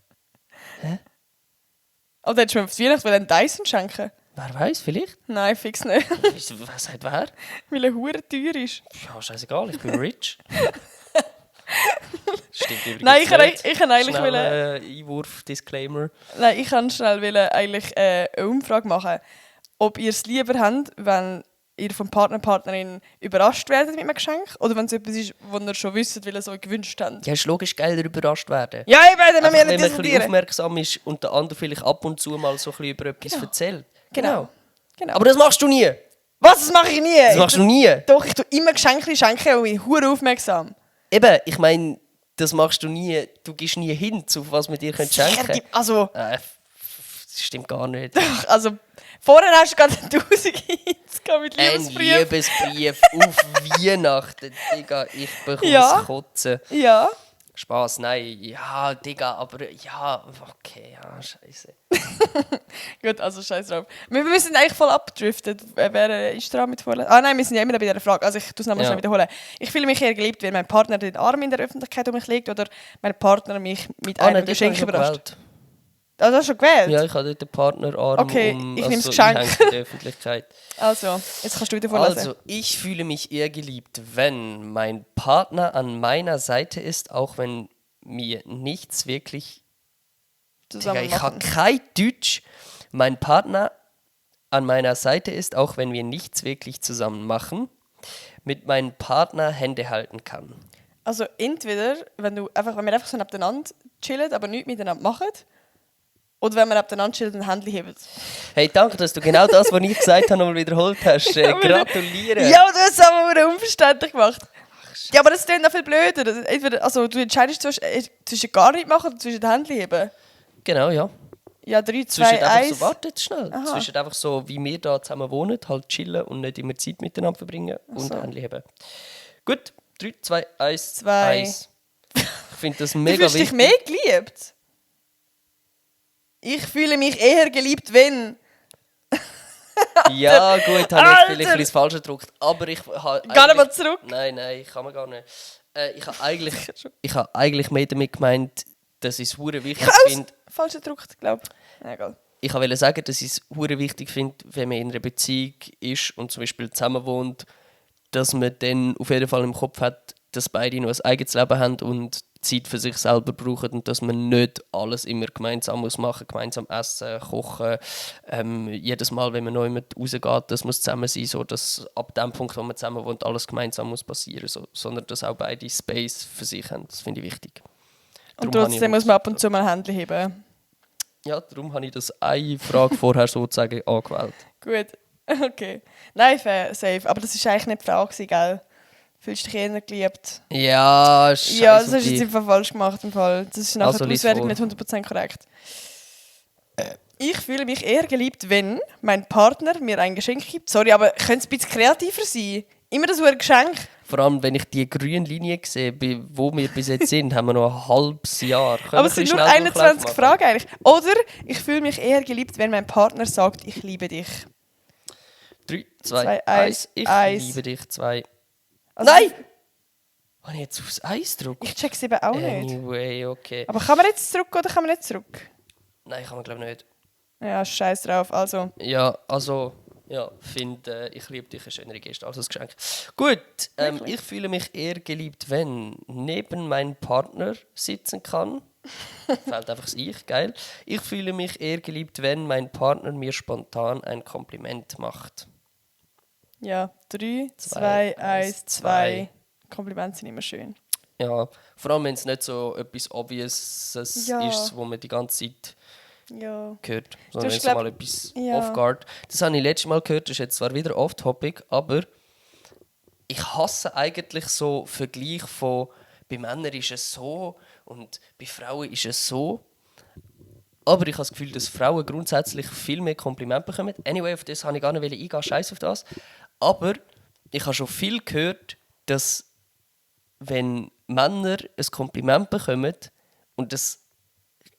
Hä? Oder hättest du mir auf Weihnachten einen Dyson schenken? Wer weiß, vielleicht? Nein, fix nicht. Was sagt wer? Weil er hure teuer ist. Ja, scheißegal, ich bin rich. Stimmt übrigens Nein, ich nicht. kann eigentlich Schnell, wollen, Einwurf, Disclaimer. nein, ich kann schnell wollen, eigentlich eine Umfrage machen, ob ihr es lieber habt, wenn ihr vom Partnerin überrascht werdet mit einem Geschenk oder wenn es etwas ist, wo ihr schon wisst, weil ihr es euch gewünscht habt. Ja, ist logisch geiler überrascht werden. Ja, eben, dann Einfach, müssen wir wenn man ein bisschen diskutieren. aufmerksam ist und der andere vielleicht ab und zu mal so ein bisschen über etwas erzählt. Genau. Aber das machst du nie. Was? Das mache ich nie. Das machst du nie. Doch, ich tue immer Geschenke schenken und bin hure aufmerksam. Eben, ich meine, das machst du nie. Du gibst nie hin, zu was wir dir schenken können. Also, Das stimmt gar nicht. also, vorher hast du gerade 1000 Hits mit Ein Liebesbrief. Liebesbrief auf Weihnachten. Digga, ich bekomme Ja. das Kotzen. Ja. Spaß, nein. Ja, Digga, aber ja, okay, ja, scheiße. Gut, also scheiß drauf. Wir sind eigentlich voll abgedriftet. Wer ist dran mit vorlesen? Ah nein, wir sind ja immer noch bei dieser Frage. Also ich tue es nochmal Ja. schnell wiederholen. Ich fühle mich eher geliebt, wenn mein Partner den Arm in der Öffentlichkeit um mich legt oder mein Partner mich mit einem Geschenk überrascht. Ah, das hast du schon gewählt? Ja, ich habe dort den Partnerarm Okay, ich nehme das Geschenk. einhängen in der Öffentlichkeit. Also, jetzt kannst du wieder vorlesen. Also, ich fühle mich eher geliebt, wenn mein Partner an meiner Seite ist, auch wenn mir nichts wirklich... Digga, Zusammen ich habe machen. kein Deutsch. Mein Partner an meiner Seite ist, auch wenn wir nichts wirklich zusammen machen, mit meinem Partner Hände halten kann. Also entweder, wenn wir einfach so nebeneinander chillen, aber nichts miteinander machen, oder wenn wir nebeneinander chillen und Händchen heben. Hey, danke, dass du genau das, was ich gesagt habe, nochmal wiederholt hast. Gratuliere. Ja, du hast es aber unverständlich gemacht. Ja, aber das ist dann noch viel blöder. Entweder, also, du entscheidest zwischen gar nicht machen oder zwischen den Händchen heben. Genau, ja. Ja, 3, 2, Zwischen einfach 1. so, wartet schnell. Aha. Zwischen einfach so, wie wir da zusammen wohnen, halt chillen und nicht immer Zeit miteinander verbringen und so. Händchen heben. Gut, 3, 2, 1, 2. 1. Ich finde das Du mega fühlst dich wichtig. mehr geliebt? Ich fühle mich eher geliebt, wenn... Ja, gut, habe ich Alter! jetzt vielleicht ein bisschen falsch gedruckt. Aber ich habe. Geh nicht mal zurück. Nein, kann man gar nicht. Ich habe eigentlich mehr damit gemeint, dass ich es hure wichtig finde. Falsch gedruckt, glaube ich. Ja, egal. Ich wollte sagen, dass ich es hure wichtig finde, wenn man in einer Beziehung ist und zum Beispiel zusammen wohnt, dass man dann auf jeden Fall im Kopf hat, dass beide noch ein eigenes Leben haben und Zeit für sich selber brauchen und dass man nicht alles immer gemeinsam muss machen, gemeinsam essen, kochen. Jedes Mal, wenn man neu mit rausgeht, das muss zusammen sein, so dass ab dem Punkt, wo man zusammen wohnt, alles gemeinsam muss passieren, so, sondern dass auch beide Space für sich haben. Das finde ich wichtig. Und Darum habe trotzdem ich- muss man ab und zu mal Händchen heben. Ja, darum habe ich das eine Frage vorher sozusagen angewählt. Gut, okay. Nein, fair, safe. Aber das war eigentlich nicht die Frage, gewesen, gell? Fühlst du dich eher geliebt? Ja, scheiße. Ja, das hast du jetzt im Fall falsch gemacht. Im Fall. Das ist nachher Also, die lies Auswertung vor. nicht 100% korrekt. Ich fühle mich eher geliebt, wenn mein Partner mir ein Geschenk gibt. Sorry, aber könnte es ein bisschen kreativer sein? Immer das ein Geschenk. Vor allem, wenn ich die grüne Linie sehe, wo wir bis jetzt sind, haben wir noch ein halbes Jahr. Können wir Aber es ein sind bisschen nur schnell 21 Durchlauf Fragen eigentlich. Oder ich fühle mich eher geliebt, wenn mein Partner sagt, ich liebe dich. 3, 2, 2, 1, 1. Ich 1. liebe dich, 2. Also, Nein! Habe ich jetzt aufs Eis gedrückt? Ich check's eben auch nicht. Anyway, okay. Aber kann man jetzt zurück oder kann man nicht zurück? Nein, kann man glaube ich nicht. Ja, scheiß drauf. Also, Ja, also, Ja, finde, ich liebe dich, eine schönere Geste als ein Geschenk. Gut, ich fühle mich eher geliebt, wenn neben meinem Partner sitzen kann. Fällt einfach das Ich, geil. Ich fühle mich eher geliebt, wenn mein Partner mir spontan ein Kompliment macht. Ja, 3, 2, 2, 1, 2. Komplimente sind immer schön. Ja, vor allem wenn es nicht so etwas Obvious Ja. ist, wo man die ganze Zeit Ja. gehört, sondern wenn es glaub- mal etwas ja. off-guard. Das habe ich letztes Mal gehört, das ist jetzt zwar wieder off-topic, aber ich hasse eigentlich so Vergleich von bei Männern ist es so und bei Frauen ist es so. Aber ich habe das Gefühl, dass Frauen grundsätzlich viel mehr Komplimente bekommen. Anyway, auf das habe ich gar nicht eingehen, scheiß auf das. Aber ich habe schon viel gehört, dass wenn Männer ein Kompliment bekommen, und das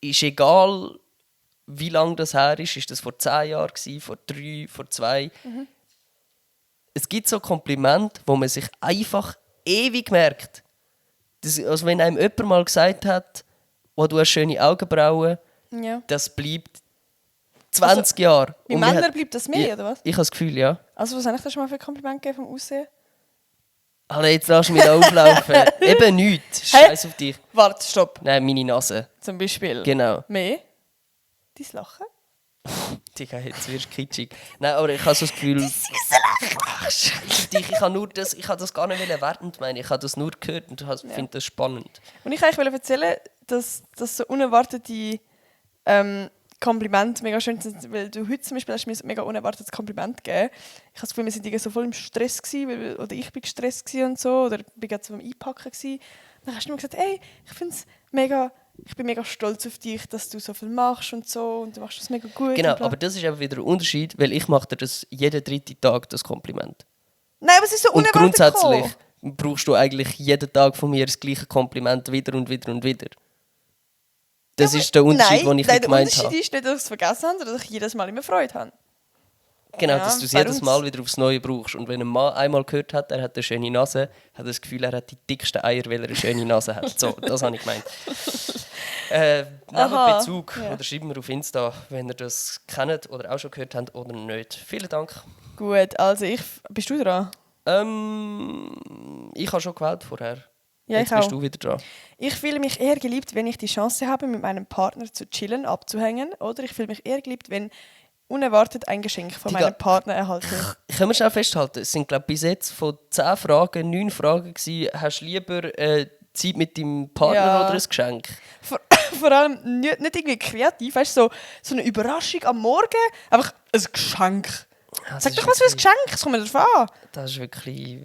ist egal, wie lange das her ist das vor 10 Jahren, vor 3, vor 2. Es gibt so Komplimente, wo man sich einfach ewig merkt. Also wenn einem jemand mal gesagt hat, oh, du hast schöne Augenbrauen, Ja. das bleibt 20 Jahre. Bei Und wir Männern haben- bleibt das mehr, oder was? Ich habe das Gefühl, ja. Also, was habe ich da schon mal für ein Kompliment gegeben vom Aussehen? Alter, jetzt lass mich da auflaufen. Eben nichts. Hä? Scheiß auf dich. Warte, stopp. Nein, meine Nase. Zum Beispiel. Genau. Mehr? Dein Lachen? Digga, jetzt wirst du kitschig. Nein, aber ich habe so das Gefühl... Ach, scheiß auf dich. Ich habe das gar nicht wertend meinen. Ich habe das nur gehört und finde das spannend. Und ich wollte eigentlich erzählen, dass so unerwartete Komplimente mega schön sind, weil du heute zum Beispiel hast mir ein mega unerwartetes Kompliment gegeben. Ich habe das Gefühl, wir sind irgendwie so voll im Stress gewesen, oder ich bin gestresst gewesen und so, oder bin gerade so beim Einpacken gewesen. Dann hast du mir gesagt, ey, ich bin mega stolz auf dich, dass du so viel machst und so, und du machst das mega gut. Genau, und bla. aber das ist eben wieder ein Unterschied, weil ich mache dir das jeden 3. Tag, das Kompliment. Nein, aber es ist so Und unerwartet grundsätzlich gekommen. brauchst du eigentlich jeden Tag von mir das gleiche Kompliment wieder und wieder und wieder. Das ist der Unterschied, den ich der gemeint Unterschied habe. ist nicht, dass ich es vergessen habe, sondern dass ich jedes Mal immer Freude habe. Genau, Ja, dass du es bei jedes uns- Mal wieder aufs Neue brauchst. Und wenn ein Mann einmal gehört hat, er hat eine schöne Nase, hat er das Gefühl, er hat die dicksten Eier, weil er eine schöne Nase hat. So, das habe ich gemeint. Nehmt Aha, Bezug ja. oder schreibt mir auf Insta, wenn ihr das kennt oder auch schon gehört habt oder nicht. Vielen Dank. Gut, also bist du dran? Ich habe schon gewählt vorher. Ja, Jetzt ich bist auch. du wieder dran. Ich fühle mich eher geliebt, wenn ich die Chance habe, mit meinem Partner zu chillen, abzuhängen. Oder ich fühle mich eher geliebt, wenn unerwartet ein Geschenk von Digga. meinem Partner erhalte. Können wir schnell festhalten, es sind glaube bis jetzt von 10 Fragen 9 Fragen gewesen. Hast du lieber Zeit mit deinem Partner Ja. oder ein Geschenk? Vor allem nicht irgendwie kreativ, weißt du, so eine Überraschung am Morgen, einfach ein Geschenk. Das Sag ist doch was für ein wirklich- Geschenk, es kommt mir drauf an. Das ist wirklich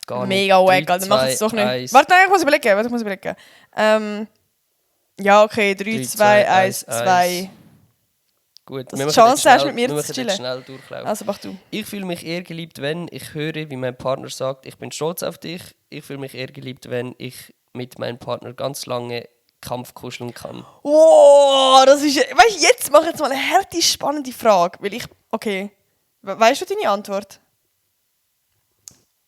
gar nicht. Mega wack, 3, Alter, mach es 2, doch nicht. 1. Warte, nein, ich muss überlegen. Ja, okay, 3, 2, 1, 2. Gut, Dass wir du die machen Chance jetzt hast, schnell- mit mir wir zu machen chillen. jetzt schnell durchlaufen. Also mach du. Ich fühle mich eher geliebt, wenn ich höre, wie mein Partner sagt, ich bin stolz auf dich. Ich fühle mich eher geliebt, wenn ich mit meinem Partner ganz lange Kampf kuscheln kann. Wow, das ist... Weißt du, jetzt mach jetzt mal eine harte, spannende Frage. Weil ich... Okay. Weißt du deine Antwort?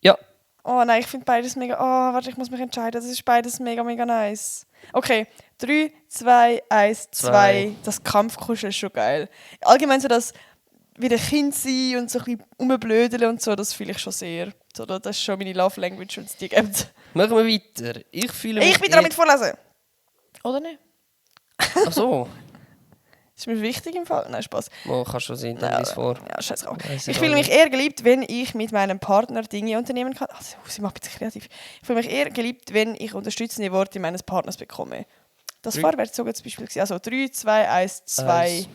Ja, Oh nein, ich finde beides mega... Oh, warte, ich muss mich entscheiden. Das ist beides mega, mega nice. Okay, 3, 2, 1, 2. Das Kampfkuscheln ist schon geil. Allgemein so das wieder Kind sein und so ein bisschen rumblödeln und so, das fühle ich schon sehr. So, das ist schon meine Love Language, wenn es die gibt. machen wir weiter. Ich fühle mich Ich bin dran mit Vorlesen. Oder nicht? Ach so, Ist mir wichtig im Fall? Nein, Spaß. oh, kannst schon sehen, dann lies vor. Ja, scheiß drauf. Weiss Ich ich fühle auch mich eher geliebt, wenn ich mit meinem Partner Dinge unternehmen kann. Also, sie macht ein bisschen kreativ. Ich fühle mich eher geliebt, wenn ich unterstützende Worte meines Partners bekomme. Das 3. war wäre sogar zum Beispiel gewesen. Also 3, 2, 1, 2. 1.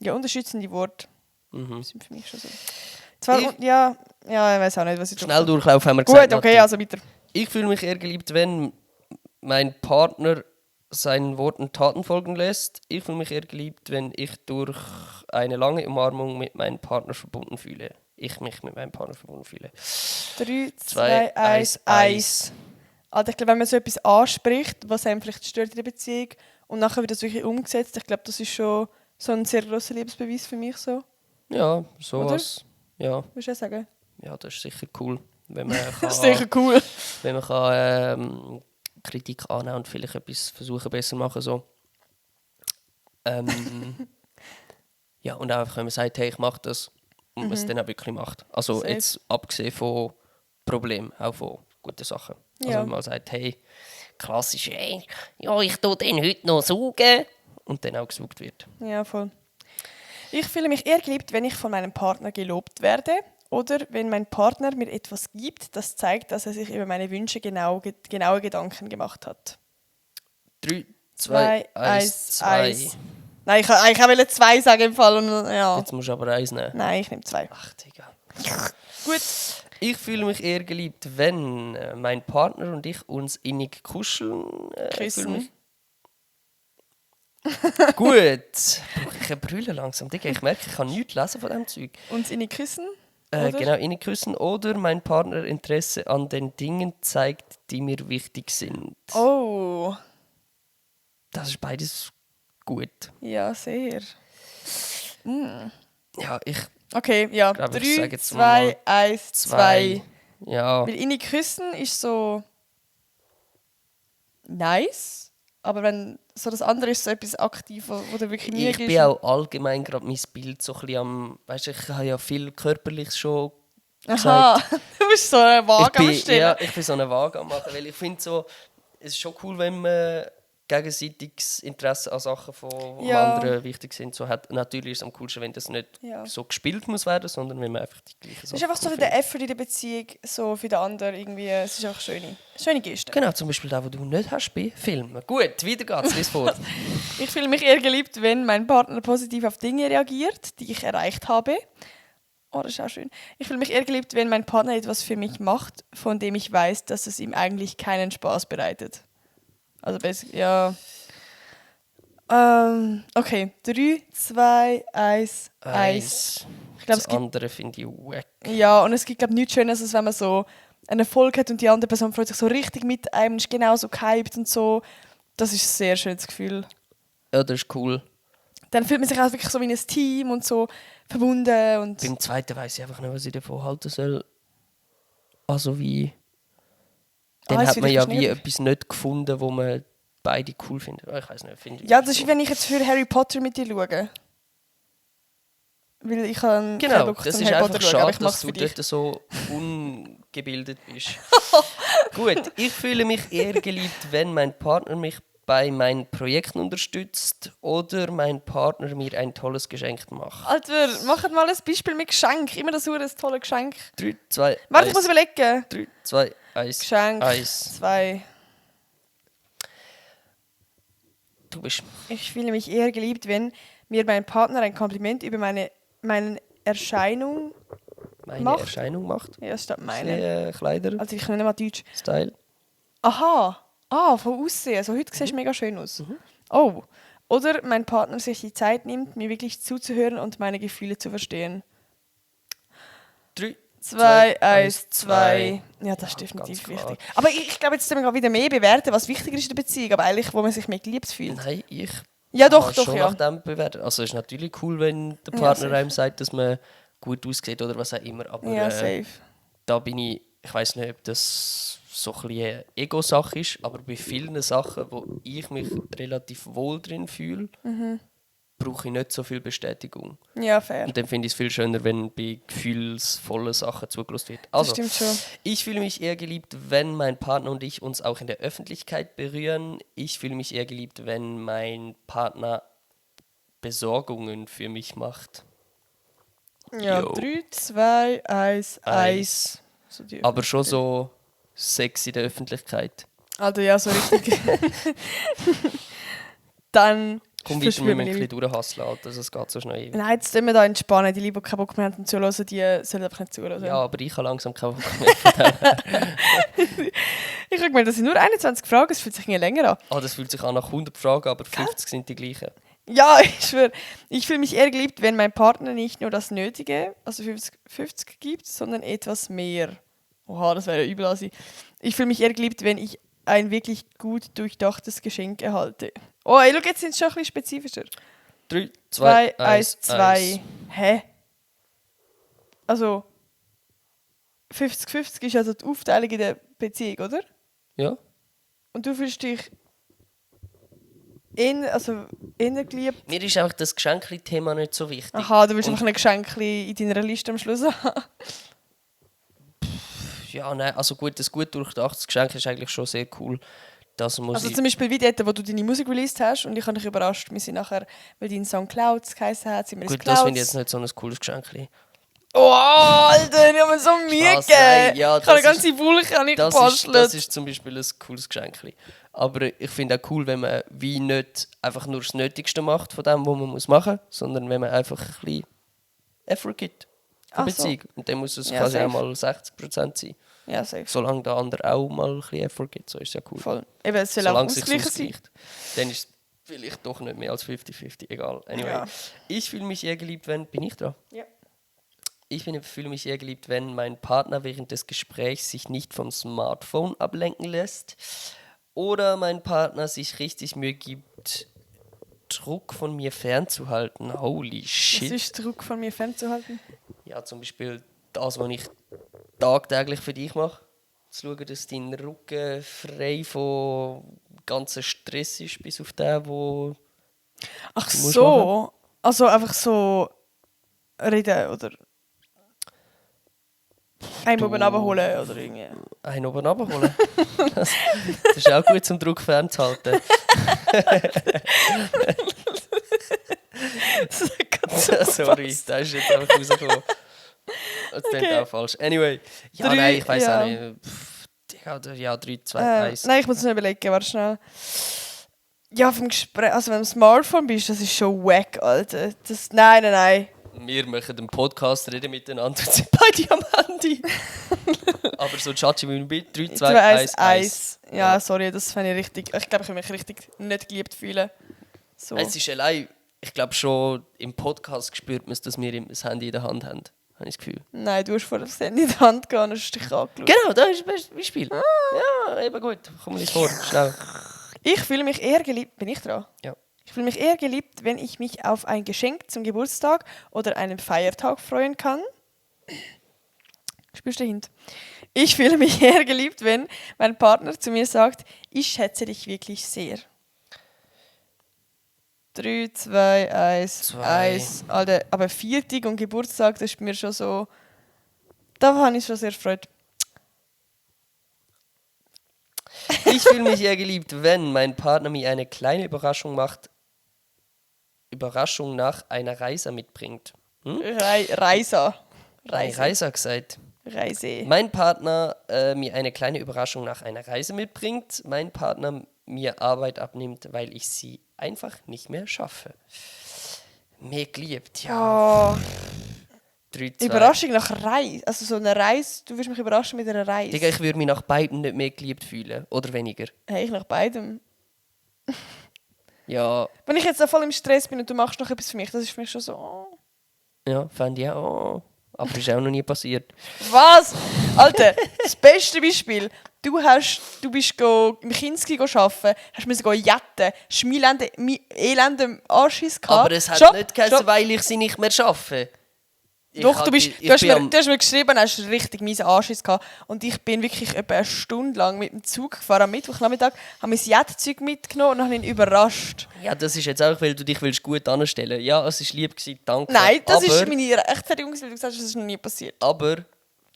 Ja, unterstützende Worte Mhm. sind für mich schon so. Zwar, Ich- ja, ich weiß auch nicht, was ich Schnell durchlaufen haben wir Gut, gesagt. okay, Nati. also weiter. Ich fühle mich eher geliebt, wenn mein Partner seinen Worten Taten folgen lässt. Ich fühle mich eher geliebt, wenn ich durch eine lange Umarmung mit meinem Partner verbunden fühle. Ich mich mit meinem Partner verbunden fühle. 3, 2, 2, 1, 1. Also ich glaube, wenn man so etwas anspricht, was einem vielleicht stört in der Beziehung und nachher wird das wirklich umgesetzt, ich glaube, das ist schon so ein sehr grosser Liebesbeweis für mich so. Ja, sowas. Ja, Würdest du auch sagen? ja, das ist sicher cool. Wenn man kann, Das ist sicher cool. wenn man kann, Kritik annehmen und vielleicht etwas versuchen besser machen. So. Ja, und auch einfach, wenn man sagt, hey, ich mache das und man es dann auch wirklich macht. Also Safe. jetzt abgesehen von Problemen, auch von guten Sachen. Also Ja. wenn man sagt, hey, klassisch, hey, ja, ich tue den heute noch saugen und dann auch gesaugt wird. Ja, voll. Ich fühle mich eher geliebt, wenn ich von meinem Partner gelobt werde oder wenn mein Partner mir etwas gibt, das zeigt, dass er sich über meine Wünsche genaue Gedanken gemacht hat. 3, 2, 1, 2. Nein, ich wollte 2 sagen im Fall. Und, ja. Jetzt musst du aber 1 nehmen. Nein, ich nehme 2. Ach, Digga. Gut. Ich fühle mich eher geliebt, wenn mein Partner und ich uns innig kuscheln. Küssen. Gut. Brauche ich ein Brüllen langsam. Digga, ich merke, ich kann nichts lesen von diesem Zeug. Uns in die Küssen? Oder? Genau, innig küssen. Oder mein Partner Interesse an den Dingen zeigt, die mir wichtig sind. Oh. Das ist beides gut. Ja, sehr. Ja, ich Okay, ja. glaube, ich 3, sage jetzt 2, mal 1, 2. Ja. Weil innig küssen ist so nice, aber wenn so das andere ist so etwas aktiv, wo du wirklich nie Ich bin auch allgemein gerade mein Bild so ein bisschen am... Weißt du, ich habe ja viel Körperliches schon Aha, gesagt. du bist so eine Waage am Stellen. Ja, ich bin so eine Waage am machen, weil ich finde so, es ist schon cool, wenn man gegenseitiges Interesse an Sachen von anderen wichtig sind. So hat, natürlich ist es am coolsten, wenn das nicht so gespielt muss werden, sondern wenn man einfach die gleichen Sachen Es ist einfach so cool der Effort in der Beziehung, so für den anderen irgendwie, es ist einfach schöne Geste. Genau, zum Beispiel da, wo du nicht hast bei Filmen. Gut, weiter geht's, lies vor. Ich fühle mich eher geliebt, wenn mein Partner positiv auf Dinge reagiert, die ich erreicht habe. Oh, das ist auch schön. Ich fühle mich eher geliebt, wenn mein Partner etwas für mich macht, von dem ich weiß, dass es ihm eigentlich keinen Spaß bereitet. Also ja. Okay, 3, 2, 1, 1. Ich glaube, Das andere finde ich wack. Ja, und es gibt, glaube ich, nichts Schöneres, als wenn man so einen Erfolg hat und die andere Person freut sich so richtig mit einem, ist genauso gehypt und so. Das ist ein sehr schönes Gefühl. Ja, das ist cool. Dann fühlt man sich auch wirklich so wie ein Team und so verbunden. Und Beim zweiten weiss ich einfach nicht, was ich davon halten soll. Also wie... Dann hat man ja wie etwas nicht gefunden, wo man beide cool findet. Ich weiß nicht, finde ich. Ja, das ist wie wenn ich jetzt für Harry Potter mit dir schaue. Weil ich kann genau, Bock das zum ist Harry einfach Potter schauen, schade, aber ich dass mach's du für dich. dort so ungebildet bist. Gut, ich fühle mich eher geliebt, wenn mein Partner mich bei meinen Projekten unterstützt oder mein Partner mir ein tolles Geschenk macht. Alter, macht mal ein Beispiel mit Geschenk. Immer das ein tolles Geschenk. 3, 2, Warte, ich muss überlegen. 3, 2, 1. Geschenk 1. 2. Du bist. Ich fühle mich eher geliebt, wenn mir mein Partner ein Kompliment über meine Erscheinung macht. Erscheinung macht. Ja, statt meine. Kleider. Also ich kann nicht mal Deutsch. Style. Aha. Von Aussehen. Also heute siehst du mega schön aus. Oh. Oder mein Partner sich die Zeit nimmt, mir wirklich zuzuhören und meine Gefühle zu verstehen. 3, 2, 1, 2. Ja, das Ja, ist definitiv ganz klar. wichtig. Aber ich glaube, jetzt müssen wir gerade wieder mehr bewerten, was wichtiger ist in der Beziehung, aber eigentlich, wo man sich mehr geliebt fühlt. Nein, ich Ja, doch, habe schon ja. nach dem bewertet. Also es ist natürlich cool, wenn der Ja, Partner safe. einem sagt, dass man gut aussieht oder was auch immer. Aber Ja, safe. da bin ich weiß nicht, ob das so ein bisschen eine Ego-Sache ist, aber bei vielen Sachen, wo ich mich relativ wohl drin fühle, brauche ich nicht so viel Bestätigung. Ja, fair. Und dann finde ich es viel schöner, wenn bei gefühlsvollen Sachen zugelassen wird. Also, Das stimmt schon. ich fühle mich eher geliebt, wenn mein Partner und ich uns auch in der Öffentlichkeit berühren. Ich fühle mich eher geliebt, wenn mein Partner Besorgungen für mich macht. Ja, Jo. 3, 2, 1, 1. So Aber schon so Sex in der Öffentlichkeit. Also ja, so richtig. Dann Komm weiter, wir müssen ein bisschen durchhasseln, Alter, es geht so schnell. Nein, jetzt tun wir da entspannen. Die Leute, die keinen Bock mehr haben zuhören, die sollen einfach nicht zuhören. Ja, aber ich habe langsam keinen Bock mehr von dem. Ich habe gemeint, das sind nur 21 Fragen, es fühlt sich irgendwie länger an. Ah, das fühlt sich an nach 100 Fragen, aber 50 sind die gleichen. Ja, ich schwöre. Ich fühle mich eher geliebt, wenn mein Partner nicht nur das Nötige, also 50 gibt, sondern etwas mehr. Oha, das wäre ja übel. Also ich fühle mich eher geliebt, wenn ich ein wirklich gut durchdachtes Geschenk erhalte. Oh, ey, schau, jetzt sind es schon ein bisschen spezifischer. 3, 2, 1, 2. Hä? Also 50-50 ist also die Aufteilung in der Beziehung, oder? Ja. Und du fühlst dich Also eher geliebt. Mir ist einfach das Geschenkli-Thema nicht so wichtig. Aha, du willst Und- einfach ein Geschenk in deiner Liste am Schluss haben. Ja, nein, also gut, ein gut durchdachtes Geschenk ist eigentlich schon sehr cool. Das muss Also ich... zum Beispiel wie dort, wo du deine Musik released hast und ich habe dich überrascht, wir sind nachher, weil dein Song Clouds geheißen hat, sind wir ins Gut, Clouds. das finde ich jetzt nicht so ein cooles Geschenkli. Oh, Alter, ich habe mir so Mühe Spaß, gegeben. nein, ja, ich habe eine das ganze Wolke nicht Das gebastelt. ist zum Beispiel ein cooles Geschenkli. Aber ich finde auch cool, wenn man wie nicht einfach nur das Nötigste macht von dem, was man machen muss, sondern wenn man einfach ein bisschen Effort gibt für Ach so. Beziehung. Und dann muss es Ja, quasi safe. auch mal 60% sein. Ja, safe. Solange der andere auch mal ein bisschen Effort gibt, so ist es ja cool. Voll. Eben, es soll auch Solange es sich ausgleichen sein. ausgleicht. Dann ist es vielleicht doch nicht mehr als 50-50, egal. Anyway, Ja. ich fühle mich eher geliebt, wenn... Bin ich dran? Ja. Fühle mich eher geliebt, wenn mein Partner während des Gesprächs sich nicht vom Smartphone ablenken lässt oder mein Partner sich richtig Mühe gibt, Druck von mir fernzuhalten. Holy Was shit. ist Druck von mir fernzuhalten? Ja, zum Beispiel das, was ich tagtäglich für dich mache. Zu schauen, dass dein Rücken frei von ganzen Stress ist, bis auf den, wo... Ach Du musst so. Also einfach so reden oder einen oben runterholen oder irgendwie. einen oben runterholen. Das ist auch gut, zum Druck fernzuhalten. Sorry, da ist jetzt einfach rausgekommen. Das klingt auch falsch. Anyway, ja, Drei, nein, ich weiß ja. auch nicht. Ja, 3, 2, 1. Nein, ich muss es noch überlegen, warte schnell. Ja, vom Gespräch, also wenn du am Smartphone bist, das ist schon wack, Alter. Nein. Wir machen einen Podcast, reden miteinander und sind beide am Handy. Aber so Chachi, wie mit 3, 2, 1, 1. Ja, sorry, das fand ich richtig. Ich glaube, ich würde mich richtig nicht geliebt fühlen. So. Es ist allein, ich glaube schon, im Podcast spürt man es, dass wir das Handy in der Hand haben. Habe ich das Gefühl. Nein, du hast vor das Handy in die Hand gehabt und hast dich angeschaut. Genau, das ist das Beispiel. Ja, eben gut. Komm nicht vor, schnell. Ich fühle mich eher geliebt. Bin ich dran? Ja. Ich fühle mich eher geliebt, wenn ich mich auf ein Geschenk zum Geburtstag oder einen Feiertag freuen kann. Spürst du den Hint? Ich fühle mich eher geliebt, wenn mein Partner zu mir sagt, ich schätze dich wirklich sehr. 3, 2, 1, 2. 1. Alter, aber Viertig und Geburtstag, das ist mir schon so... Da habe ich schon sehr gefreut. Ich fühle mich eher geliebt, wenn mein Partner mir eine kleine Überraschung nach einer Reise mitbringt. Reise. Reise gesagt. Reise. Mein Partner mir eine kleine Überraschung nach einer Reise mitbringt. Mein Partner mir Arbeit abnimmt, weil ich sie einfach nicht mehr schaffe. Mehr geliebt, ja. Oh, 3, 2. Überraschung nach Reise. Also so eine Reise, du wirst mich überraschen mit einer Reise. Digga, ich würde mich nach beiden nicht mehr geliebt fühlen. Oder weniger. Hey, ich nach beidem. Ja, Wenn ich jetzt so voll im Stress bin und du machst noch etwas für mich, das ist für mich schon so... Oh. ja, fand ich auch. Aber ist auch noch nie passiert. Was? Alter, das beste Beispiel. Du bist im Kinski arbeiten, hast müssen jetten, hast elenden Anschiss gehabt. Aber es hat Stopp, nicht geheißen, stopp. weil ich sie nicht mehr schaffe. Doch, du hast mir geschrieben, hast richtig miesen Anschiss gehabt. Und ich bin wirklich etwa eine Stunde lang mit dem Zug gefahren. Am Mittwochnachmittag haben wir das Jettzeug mitgenommen und haben ihn überrascht. Ja, das ist jetzt auch, weil du dich gut anstellen willst. Ja, es war lieb gewesen, danke. Nein, das aber, ist meine Rechtfertigung, weil du gesagt hast, das ist noch nie passiert. Aber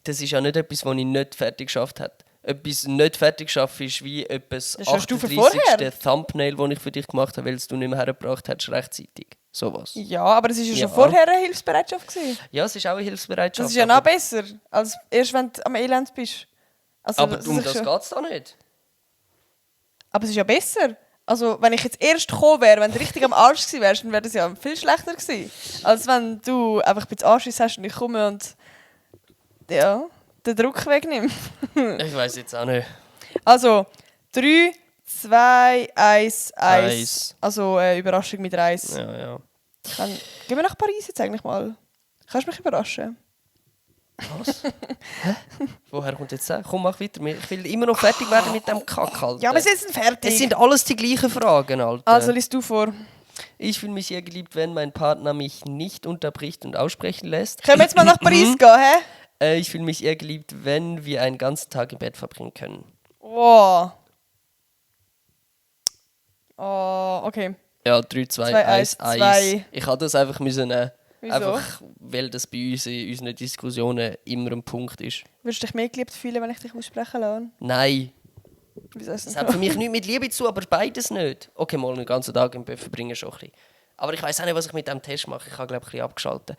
das ist ja nicht etwas, was ich nicht fertig geschafft habe. Etwas nicht fertig geschafft ist wie etwas Das ist eine Stufe 38. vorher. Thumbnail, das ich für dich gemacht habe, weil es du nicht mehr hergebracht hast, rechtzeitig. Sowas. Ja, aber es war ja Ja. schon vorher eine Hilfsbereitschaft gewesen. Ja, es ist auch eine Hilfsbereitschaft. Das ist ja noch besser, als erst wenn du am Elend bist. Also, aber um das schon- geht es da nicht. Aber es ist ja besser. Also, wenn ich jetzt erst gekommen wäre, wenn du richtig am Arsch gewesen wärst, dann wäre das ja viel schlechter gewesen. Als wenn du einfach ein bisschen Anschiss hast und ich komme und ja, den Druck wegnehme. Ich weiß jetzt auch nicht. Also, 3, 2, 1, 1. Eins. Also, Überraschung mit Reis. Ja, ja. Dann gehen wir nach Paris jetzt eigentlich mal. Kannst du mich überraschen? Was? Hä? Woher kommt jetzt das? Komm, mach weiter. Ich will immer noch fertig werden mit dem Kack, Alter. Ja, aber sie sind fertig. Es sind alles die gleichen Fragen, Alter. Also, liest du vor. Ich fühle mich sehr geliebt, wenn mein Partner mich nicht unterbricht und aussprechen lässt. Können wir jetzt mal nach Paris gehen, hä? Ich fühle mich eher geliebt, wenn wir einen ganzen Tag im Bett verbringen können. Wow. Oh, okay. Ja, 3, 2, 2, 1, 1, 1. 2. Ich hatte das einfach müssen Wieso? einfach, weil das bei uns in unseren Diskussionen immer ein Punkt ist. Würdest du dich mehr geliebt fühlen, wenn ich dich aussprechen lasse? Nein, Wieso ist das das hat für mich nichts mit Liebe zu, aber beides nicht. Okay, mal einen ganzen Tag im Bett verbringen schon ein bisschen. Aber ich weiß auch nicht, was ich mit diesem Test mache. Ich habe, glaube ich, ein bisschen abgeschaltet.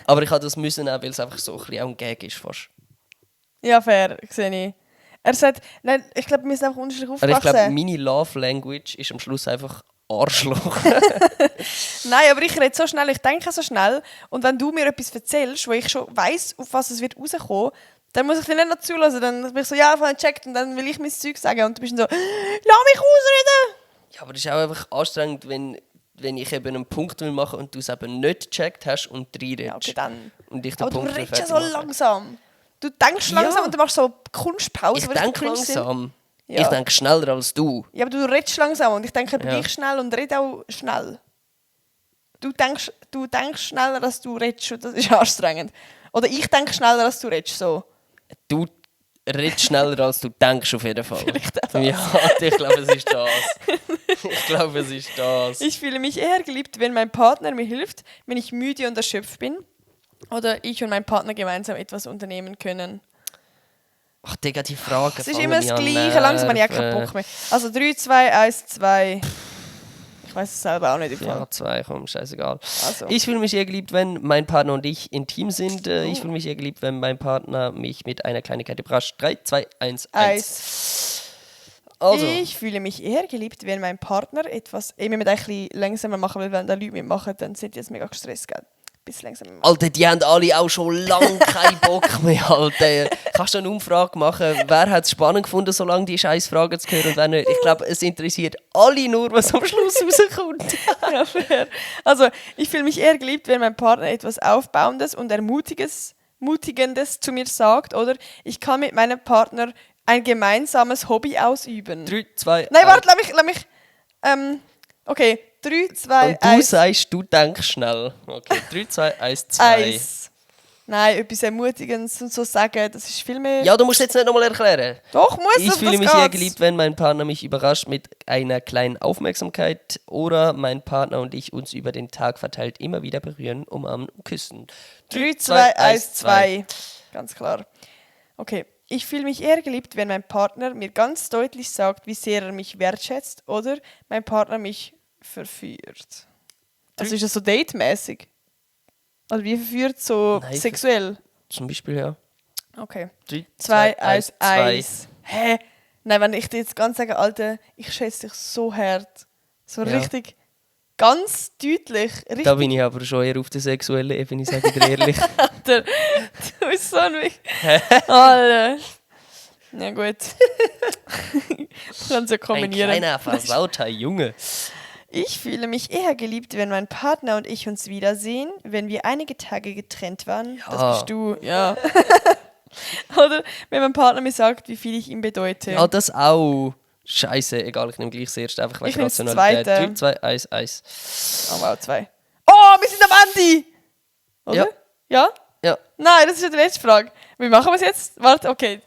Aber ich habe das müssen auch, weil es einfach so ein bisschen auch ein Gag ist fast. Ja, fair, sehe ich. Er sagt, nein, ich glaube, wir sind einfach unterschiedlich Aber ich glaube, aufgewachsen. meine Love Language ist am Schluss einfach Arschloch. Nein, aber ich rede so schnell, ich denke so schnell. Und wenn du mir etwas erzählst, wo ich schon weiss, auf was es wird rauskommen, dann muss ich dir nicht noch zulassen. Dann bin ich so, ja, vorhin gecheckt und dann will ich mein Zeug sagen. Und du bist dann so, lass mich ausreden! Ja, aber es ist auch einfach anstrengend, wenn ich eben einen Punkt will machen und du es eben nicht gecheckt hast und reinredest. Ja, okay, dann. Und ich den Aber du Punkt redest ja fertig so mache. langsam. Du denkst langsam Ja. und du machst so Kunstpause. Ich wo richtig denke cringe sind. langsam. Ja. Ich denke schneller als du. Ja, aber du redest langsam und ich denke Ja. gleich schnell und rede auch schnell. Du denkst schneller, als du redest und das ist anstrengend. Oder ich denke schneller, als du redest. So. Du redest schneller als du denkst auf jeden Fall. Vielleicht auch das. Ja, ich glaube, es ist das. Ich glaube, es ist das. Ich fühle mich eher geliebt, wenn mein Partner mir hilft, wenn ich müde und erschöpft bin. Oder ich und mein Partner gemeinsam etwas unternehmen können. Ach, Digga, die Frage. Es ist immer das Gleiche, langsam habe ich auch keinen Bock mehr. Also 3, 2, 1, 2. Ich weiß es selber auch nicht. Ja, 2, komm, scheißegal. Also. Ich fühle mich eher geliebt, wenn mein Partner und ich intim sind. Ich fühle mich eher geliebt, wenn mein Partner mich mit einer Kleinigkeit überrascht. 3, 2, 1, 1. Also, Ich fühle mich eher geliebt, wenn mein Partner etwas... Wir müssen ein bisschen langsamer machen, weil wenn da Leute mitmachen, dann sind die jetzt mega gestresst, gell? Ein bisschen langsamer machen. Alter, die haben alle auch schon lange keinen Bock mehr, Alter. Kannst du eine Umfrage machen, wer hat es spannend gefunden, solange die scheiß Fragen zu hören und wer nicht? Ich glaube, es interessiert alle nur, was am Schluss rauskommt. Ja, fair. Also, ich fühle mich eher geliebt, wenn mein Partner etwas Aufbauendes und Ermutigendes zu mir sagt. Oder ich kann mit meinem Partner ein gemeinsames Hobby ausüben. 3, 2, Nein, warte, lass mich. Okay, 3, 2, Und du 1. sagst, du denkst schnell. Okay, 3, 2, 1, 2. 1. Nein, etwas Ermutigendes und so sagen, das ist viel mehr... Ja, du musst jetzt nicht nochmal erklären. Doch, muss Ich fühle mich eher geliebt, wenn mein Partner mich überrascht mit einer kleinen Aufmerksamkeit oder mein Partner und ich uns über den Tag verteilt immer wieder berühren, umarmen und küssen. 3, 2, 1, 2. Ganz klar. Okay. Ich fühle mich eher geliebt, wenn mein Partner mir ganz deutlich sagt, wie sehr er mich wertschätzt oder mein Partner mich verführt. Also ist das so datemäßig? Also wie verführt so Nein, sexuell? Zum Beispiel, ja. Okay. 3, 2, 1, 1. Hä? Nein, wenn ich dir jetzt ganz sage, Alter, ich schätze dich so hart. So Ja. richtig, ganz deutlich. Richtig. Da bin ich aber schon eher auf der sexuellen Ebene, sage ich dir ehrlich. Alter, du bist so ein Alter. Ja gut. Ich kann es ja Ein kombinieren. kleiner, versauter Junge. Ich fühle mich eher geliebt, wenn mein Partner und ich uns wiedersehen, wenn wir einige Tage getrennt waren. Ja. Das bist du, ja. Oder wenn mein Partner mir sagt, wie viel ich ihm bedeute. Ja, das auch. Scheiße, egal, ich nehme gleich das erste, einfach Ich wegen nehme das Rationalität. zweite. 3, 2, 1, 1. Oh wow, 2. Oh, wir sind am Ende! Oder? Ja. Ja? Ja. Nein, das ist ja die letzte Frage. Wie machen wir es jetzt? Warte, okay.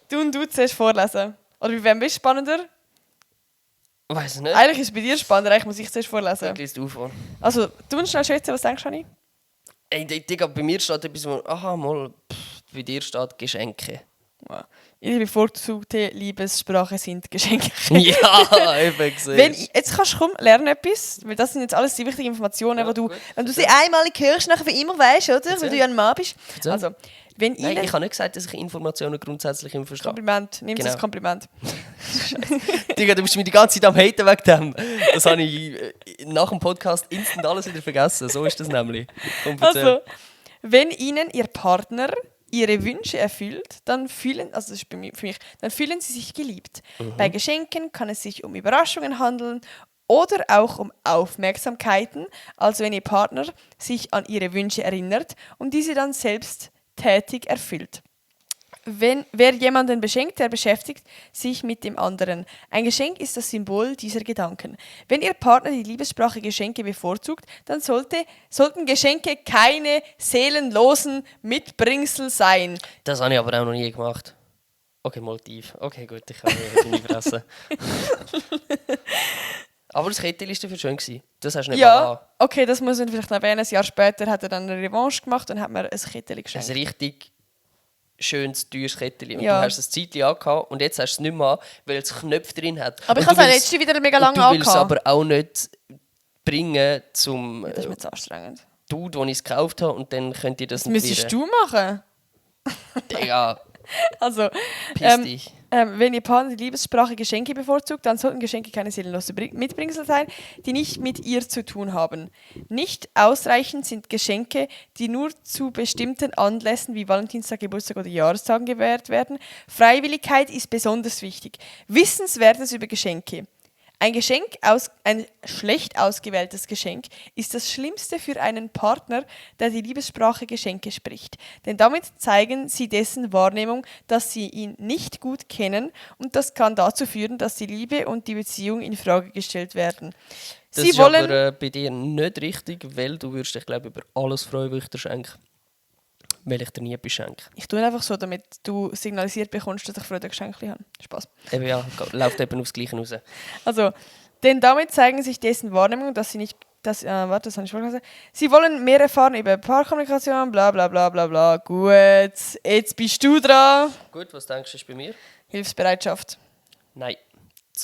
Du und du zuerst vorlesen. Oder wie wem bist du spannender? Weiß ich nicht. Eigentlich ist es bei dir spannender, eigentlich muss ich zuerst vorlesen. Lies du vor. Also, du musst schnell schätzen, was denkst du, Anni? Ey, Digga, bei mir steht etwas, wo, aha, mal, bei dir steht Geschenke. Ja. Ihre bevorzugte Liebessprache sind Geschenke. Ja, eben gesehen. Wenn, jetzt kannst du komm, lernen etwas, weil das sind jetzt alles die wichtigen Informationen, Ja, die du, gut. wenn du sie einmalig hörst, nachher für immer weißt, oder? Erzähl. Weil du ja ein Mann bist. Erzähl. Also, wenn Nein, Ihnen... ich habe nicht gesagt, dass ich Informationen grundsätzlich im verstehe. Kompliment, nimm es Genau. als Kompliment. Digga, du bist mir die ganze Zeit am Haten wegen dem. Das habe ich nach dem Podcast instant alles wieder vergessen. So ist das nämlich. Komm, erzähl. Also, wenn Ihnen Ihr Partner Ihre Wünsche erfüllt, dann fühlen, also das ist für mich, dann fühlen Sie sich geliebt. Bei Geschenken kann es sich um Überraschungen handeln oder auch um Aufmerksamkeiten, also wenn Ihr Partner sich an Ihre Wünsche erinnert und diese dann selbst tätig erfüllt. Wer jemanden beschenkt, der beschäftigt sich mit dem anderen. Ein Geschenk ist das Symbol dieser Gedanken. Wenn Ihr Partner die Liebessprache Geschenke bevorzugt, dann sollten Geschenke keine seelenlosen Mitbringsel sein. Das habe ich aber auch noch nie gemacht. Okay, mal tief. Okay, gut, ich habe deine Fresse. Aber das Kettchen war dafür schön. Das hast du nicht Ja, mal okay, das muss man vielleicht noch erwähnen. Ein Jahr später hat er dann eine Revanche gemacht und hat mir ein Kettchen geschenkt. Ein richtig schönes, teures Kettchen. Und Ja. du hast es ein Zeitchen angehabt und jetzt hast du es nicht mehr an, weil es Knöpfe drin hat. Aber ich Und habe es du letztes wieder mega und lange du willst es angehabt. aber auch nicht bringen zum Das ist mir zu anstrengend. Dude, wo ich es gekauft habe und dann könnt ihr das Das nicht müsstest wieder. du machen. Digga, Also, piss dich. wenn Ihr Partner die Liebessprache Geschenke bevorzugt, dann sollten Geschenke keine seelenlose Mitbringsel sein, die nicht mit ihr zu tun haben. Nicht ausreichend sind Geschenke, die nur zu bestimmten Anlässen wie Valentinstag, Geburtstag oder Jahrestagen gewährt werden. Freiwilligkeit ist besonders wichtig. Wissenswertes über Geschenke. Ein schlecht ausgewähltes Geschenk ist das Schlimmste für einen Partner, der die Liebessprache Geschenke spricht. Denn damit zeigen sie dessen Wahrnehmung, dass sie ihn nicht gut kennen und das kann dazu führen, dass die Liebe und die Beziehung in Frage gestellt werden. Das Sie ist wollen aber bei dir nicht richtig, weil du würdest dich, glaube ich, über alles freuen, was ich dir schenke. Weil ich dir nie etwas schenke. Ich tue einfach so, damit du signalisiert bekommst, dass ich Freude an Geschenken habe. Spaß. Eben ja, läuft eben aufs Gleiche raus. Also, denn damit zeigen sich dessen Wahrnehmung, dass sie nicht. Das habe ich vorgelesen. Sie wollen mehr erfahren über Paarkommunikation, bla bla bla bla bla. Gut, jetzt bist du dran. Gut, was denkst du ist bei mir? Hilfsbereitschaft. Nein.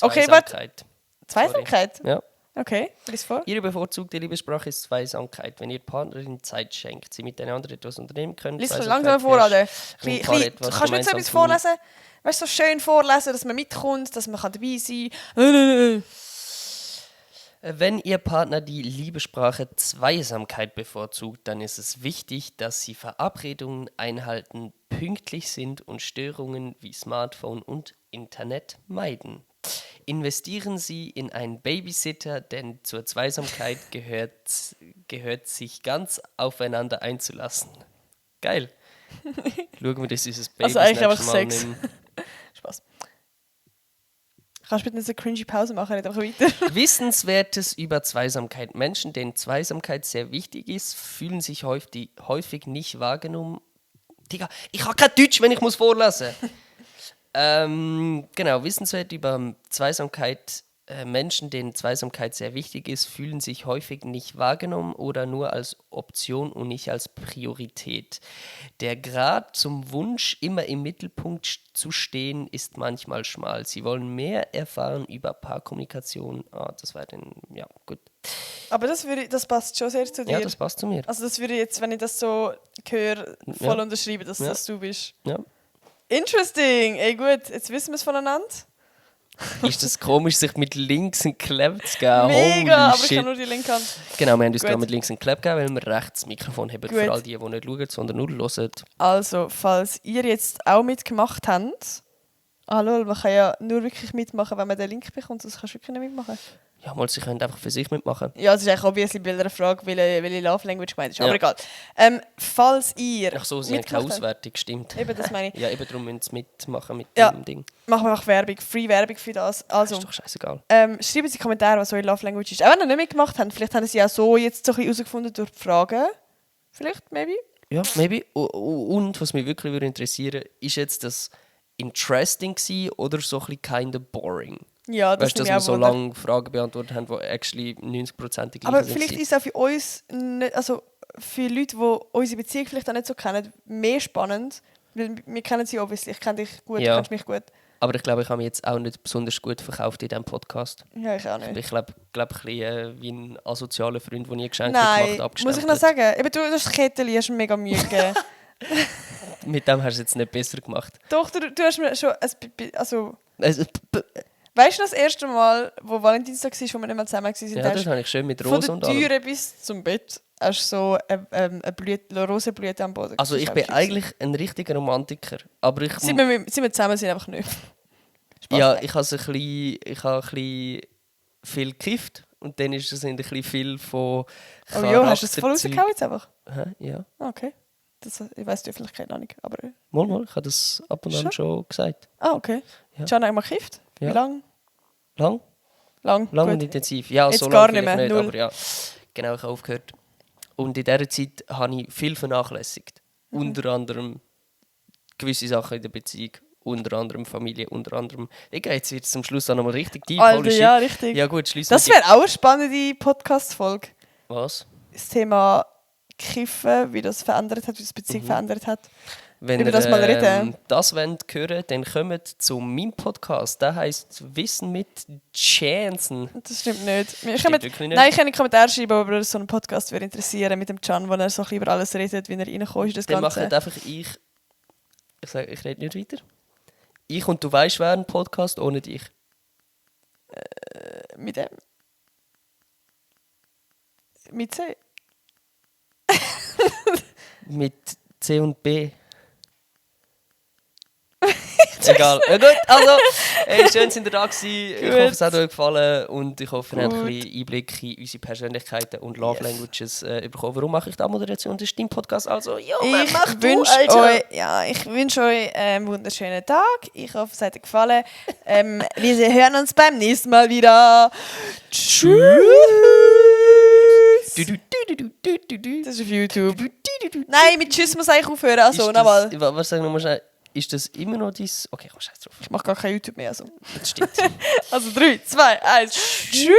Okay, Zweisamkeit. Zweisamkeit? Ja. Okay, lies vor. Ihre bevorzugte Liebessprache ist Zweisamkeit. Wenn ihr Partnerin Zeit schenkt, sie mit einander etwas unternehmen können. Lies Zweisamkeit langsam vor, oder? herrscht, wenn Paare Du etwas kannst nicht so gemeinsam etwas tun. vorlesen. Weißt du, so schön vorlesen, dass man mitkommt, dass man dabei sein kann. Wenn Ihr Partner die Liebessprache Zweisamkeit bevorzugt, dann ist es wichtig, dass Sie Verabredungen einhalten, pünktlich sind und Störungen wie Smartphone und Internet meiden. Investieren Sie in einen Babysitter, denn zur Zweisamkeit gehört sich ganz aufeinander einzulassen. Geil. Schauen wir, dass dieses Baby Also eigentlich das einfach nächste Mal Sex. nimmt. Spaß. Kannst du bitte eine cringy Pause machen, nicht einfach weiter? Wissenswertes über Zweisamkeit. Menschen, denen Zweisamkeit sehr wichtig ist, fühlen sich häufig nicht wahrgenommen. Digga, ich habe kein Deutsch, wenn ich muss vorlesen. Genau, wissenswert über Zweisamkeit. Menschen, denen Zweisamkeit sehr wichtig ist, fühlen sich häufig nicht wahrgenommen oder nur als Option und nicht als Priorität. Der Grad zum Wunsch, immer im Mittelpunkt zu stehen, ist manchmal schmal. Sie wollen mehr erfahren über Paarkommunikation. Das war dann, ja, gut. Aber das passt schon sehr zu dir. Ja, das passt zu mir. Also das würde jetzt, wenn ich das so höre, voll Ja. unterschreiben, dass Ja. das du bist. Ja. Interesting! Ey gut, jetzt wissen wir es voneinander. Ist das komisch, sich mit links einen Clap zu geben? Mega, Holy aber ich shit. habe nur die linke Hand. Genau, wir haben uns Gut. gerade mit links einen Clap gegeben, weil wir rechts das Mikrofon haben. Gut. Für all die nicht schauen, sondern nur hören. Also, falls ihr jetzt auch mitgemacht habt, hallo, man kann ja nur wirklich mitmachen, wenn man den Link bekommt, sonst kannst du wirklich nicht mitmachen. Ja, mal, sie können einfach für sich mitmachen. Ja, es ist eigentlich obviously bei einer Frage, welche Love Language gemeint ist, aber Ja. egal. Falls ihr Ach so, sie haben keine mitgemacht habt, Auswertung, stimmt. eben, das meine ich, Ja, eben darum müssen sie mitmachen mit Ja. dem Ding. machen wir einfach Werbung, Free Werbung für das. Also, Ist doch scheißegal. schreiben Sie in die Kommentare, was eure Love Language ist. Auch wenn ihr nicht mitgemacht habt, vielleicht haben Sie auch so jetzt so ein bisschen herausgefunden durch die Fragen. Vielleicht, maybe. Ja, maybe. Und was mich wirklich würde interessieren, ist jetzt das interesting gewesen oder so ein bisschen kinda boring? Ja, das Weißt du, dass nehme wir ich so auch Wunder. lange Fragen beantwortet haben, die actually 90% die Aber gleichen vielleicht sind. ist es auch für uns, nicht, also für Leute, die unsere Beziehung vielleicht auch nicht so kennen, mehr spannend. Weil wir kennen sie obviously. Ich kenne dich gut, Ja. du kennst mich gut. Aber ich glaube, ich habe mich jetzt auch nicht besonders gut verkauft in diesem Podcast. Ja, ich auch nicht. Ich glaube ein bisschen wie ein asozialer Freund, der nie Geschenke Nein, gemacht muss ich noch sagen. Eben, du hast Kettchen, hast mir mega Mühe gegeben. Mit dem hast du es jetzt nicht besser gemacht. Doch, du hast mir schon... Also, Also, weißt du noch das erste Mal, wo Valentinstag war, wo wir nicht mehr zusammen waren? ja, das habe ich schön mit Von Rose der und allem. Türe bis zum Bett hast du so eine Rosenblüte am Boden. Also Das ich ist bin auch eigentlich ein richtiger Romantiker. Aber ich... Seit wir zusammen sind, einfach nicht. Spaß. Ja, ich habe ein bisschen viel gekifft. Und dann ist es ein bisschen viel von Oh ja, hast du es voll Charakterzeug- rausgehauen jetzt einfach? Hä? Ja. Ah, okay. Das, ich weiss die Öffentlichkeit noch nicht, aber... Mal, ich habe das ab und an schon gesagt. Ah, okay. Ja. Hast du einmal gekifft? Ja. Wie lang? Lang? Lang Lang gut. und intensiv. Ja, Jetzt so gar lange nicht vielleicht mehr, nicht, aber ja. Genau, ich habe aufgehört. Und in dieser Zeit habe ich viel vernachlässigt. Unter anderem gewisse Sachen in der Beziehung. unter anderem Familie, unter anderem... Jetzt wird es zum Schluss auch nochmal richtig deep. Alter, ja, richtig. Ja gut, schließen Das wäre auch eine spannende Podcast-Folge. Was? Das Thema Kiffen, wie das verändert hat, wie das Beziehung verändert hat. Wenn über das mal reden. Das wollt hören, dann kommt zu meinem Podcast. Der heisst «Wissen mit Chancen». Das stimmt nicht. Stimmt wirklich nicht. Nein, ich kann einen Kommentar schreiben, aber so einen Podcast würde interessieren mit dem Can, wo er so ein bisschen über alles redet, wie er reinkommt in das Dann Ganze. macht einfach ich sage, ich rede nicht weiter. Ich und du weißt, wer ein Podcast ohne dich. Mit dem? Mit C? Mit C und B. Egal. Ja, gut, also, schön, sind ihr da gewesen. Ich hoffe, es hat euch gefallen und ich hoffe, ihr habt ein bisschen Einblick in unsere Persönlichkeiten und Love Languages bekommen. Warum mache ich da Moderation? Das ist dein Podcast. Also, ja, Ich wünsche euch einen wunderschönen Tag. Ich hoffe, es hat euch gefallen. Wir hören uns beim nächsten Mal wieder. Tschüss. Das ist auf YouTube. Nein, mit Tschüss muss eigentlich aufhören. Also, nochmal. Was sagen wir mal schnell? Ist das immer noch dein... Okay, komm, scheiß drauf. Ich mache gar kein YouTube mehr. Also. Das stimmt. Also 3, 2, 1. Tschüss.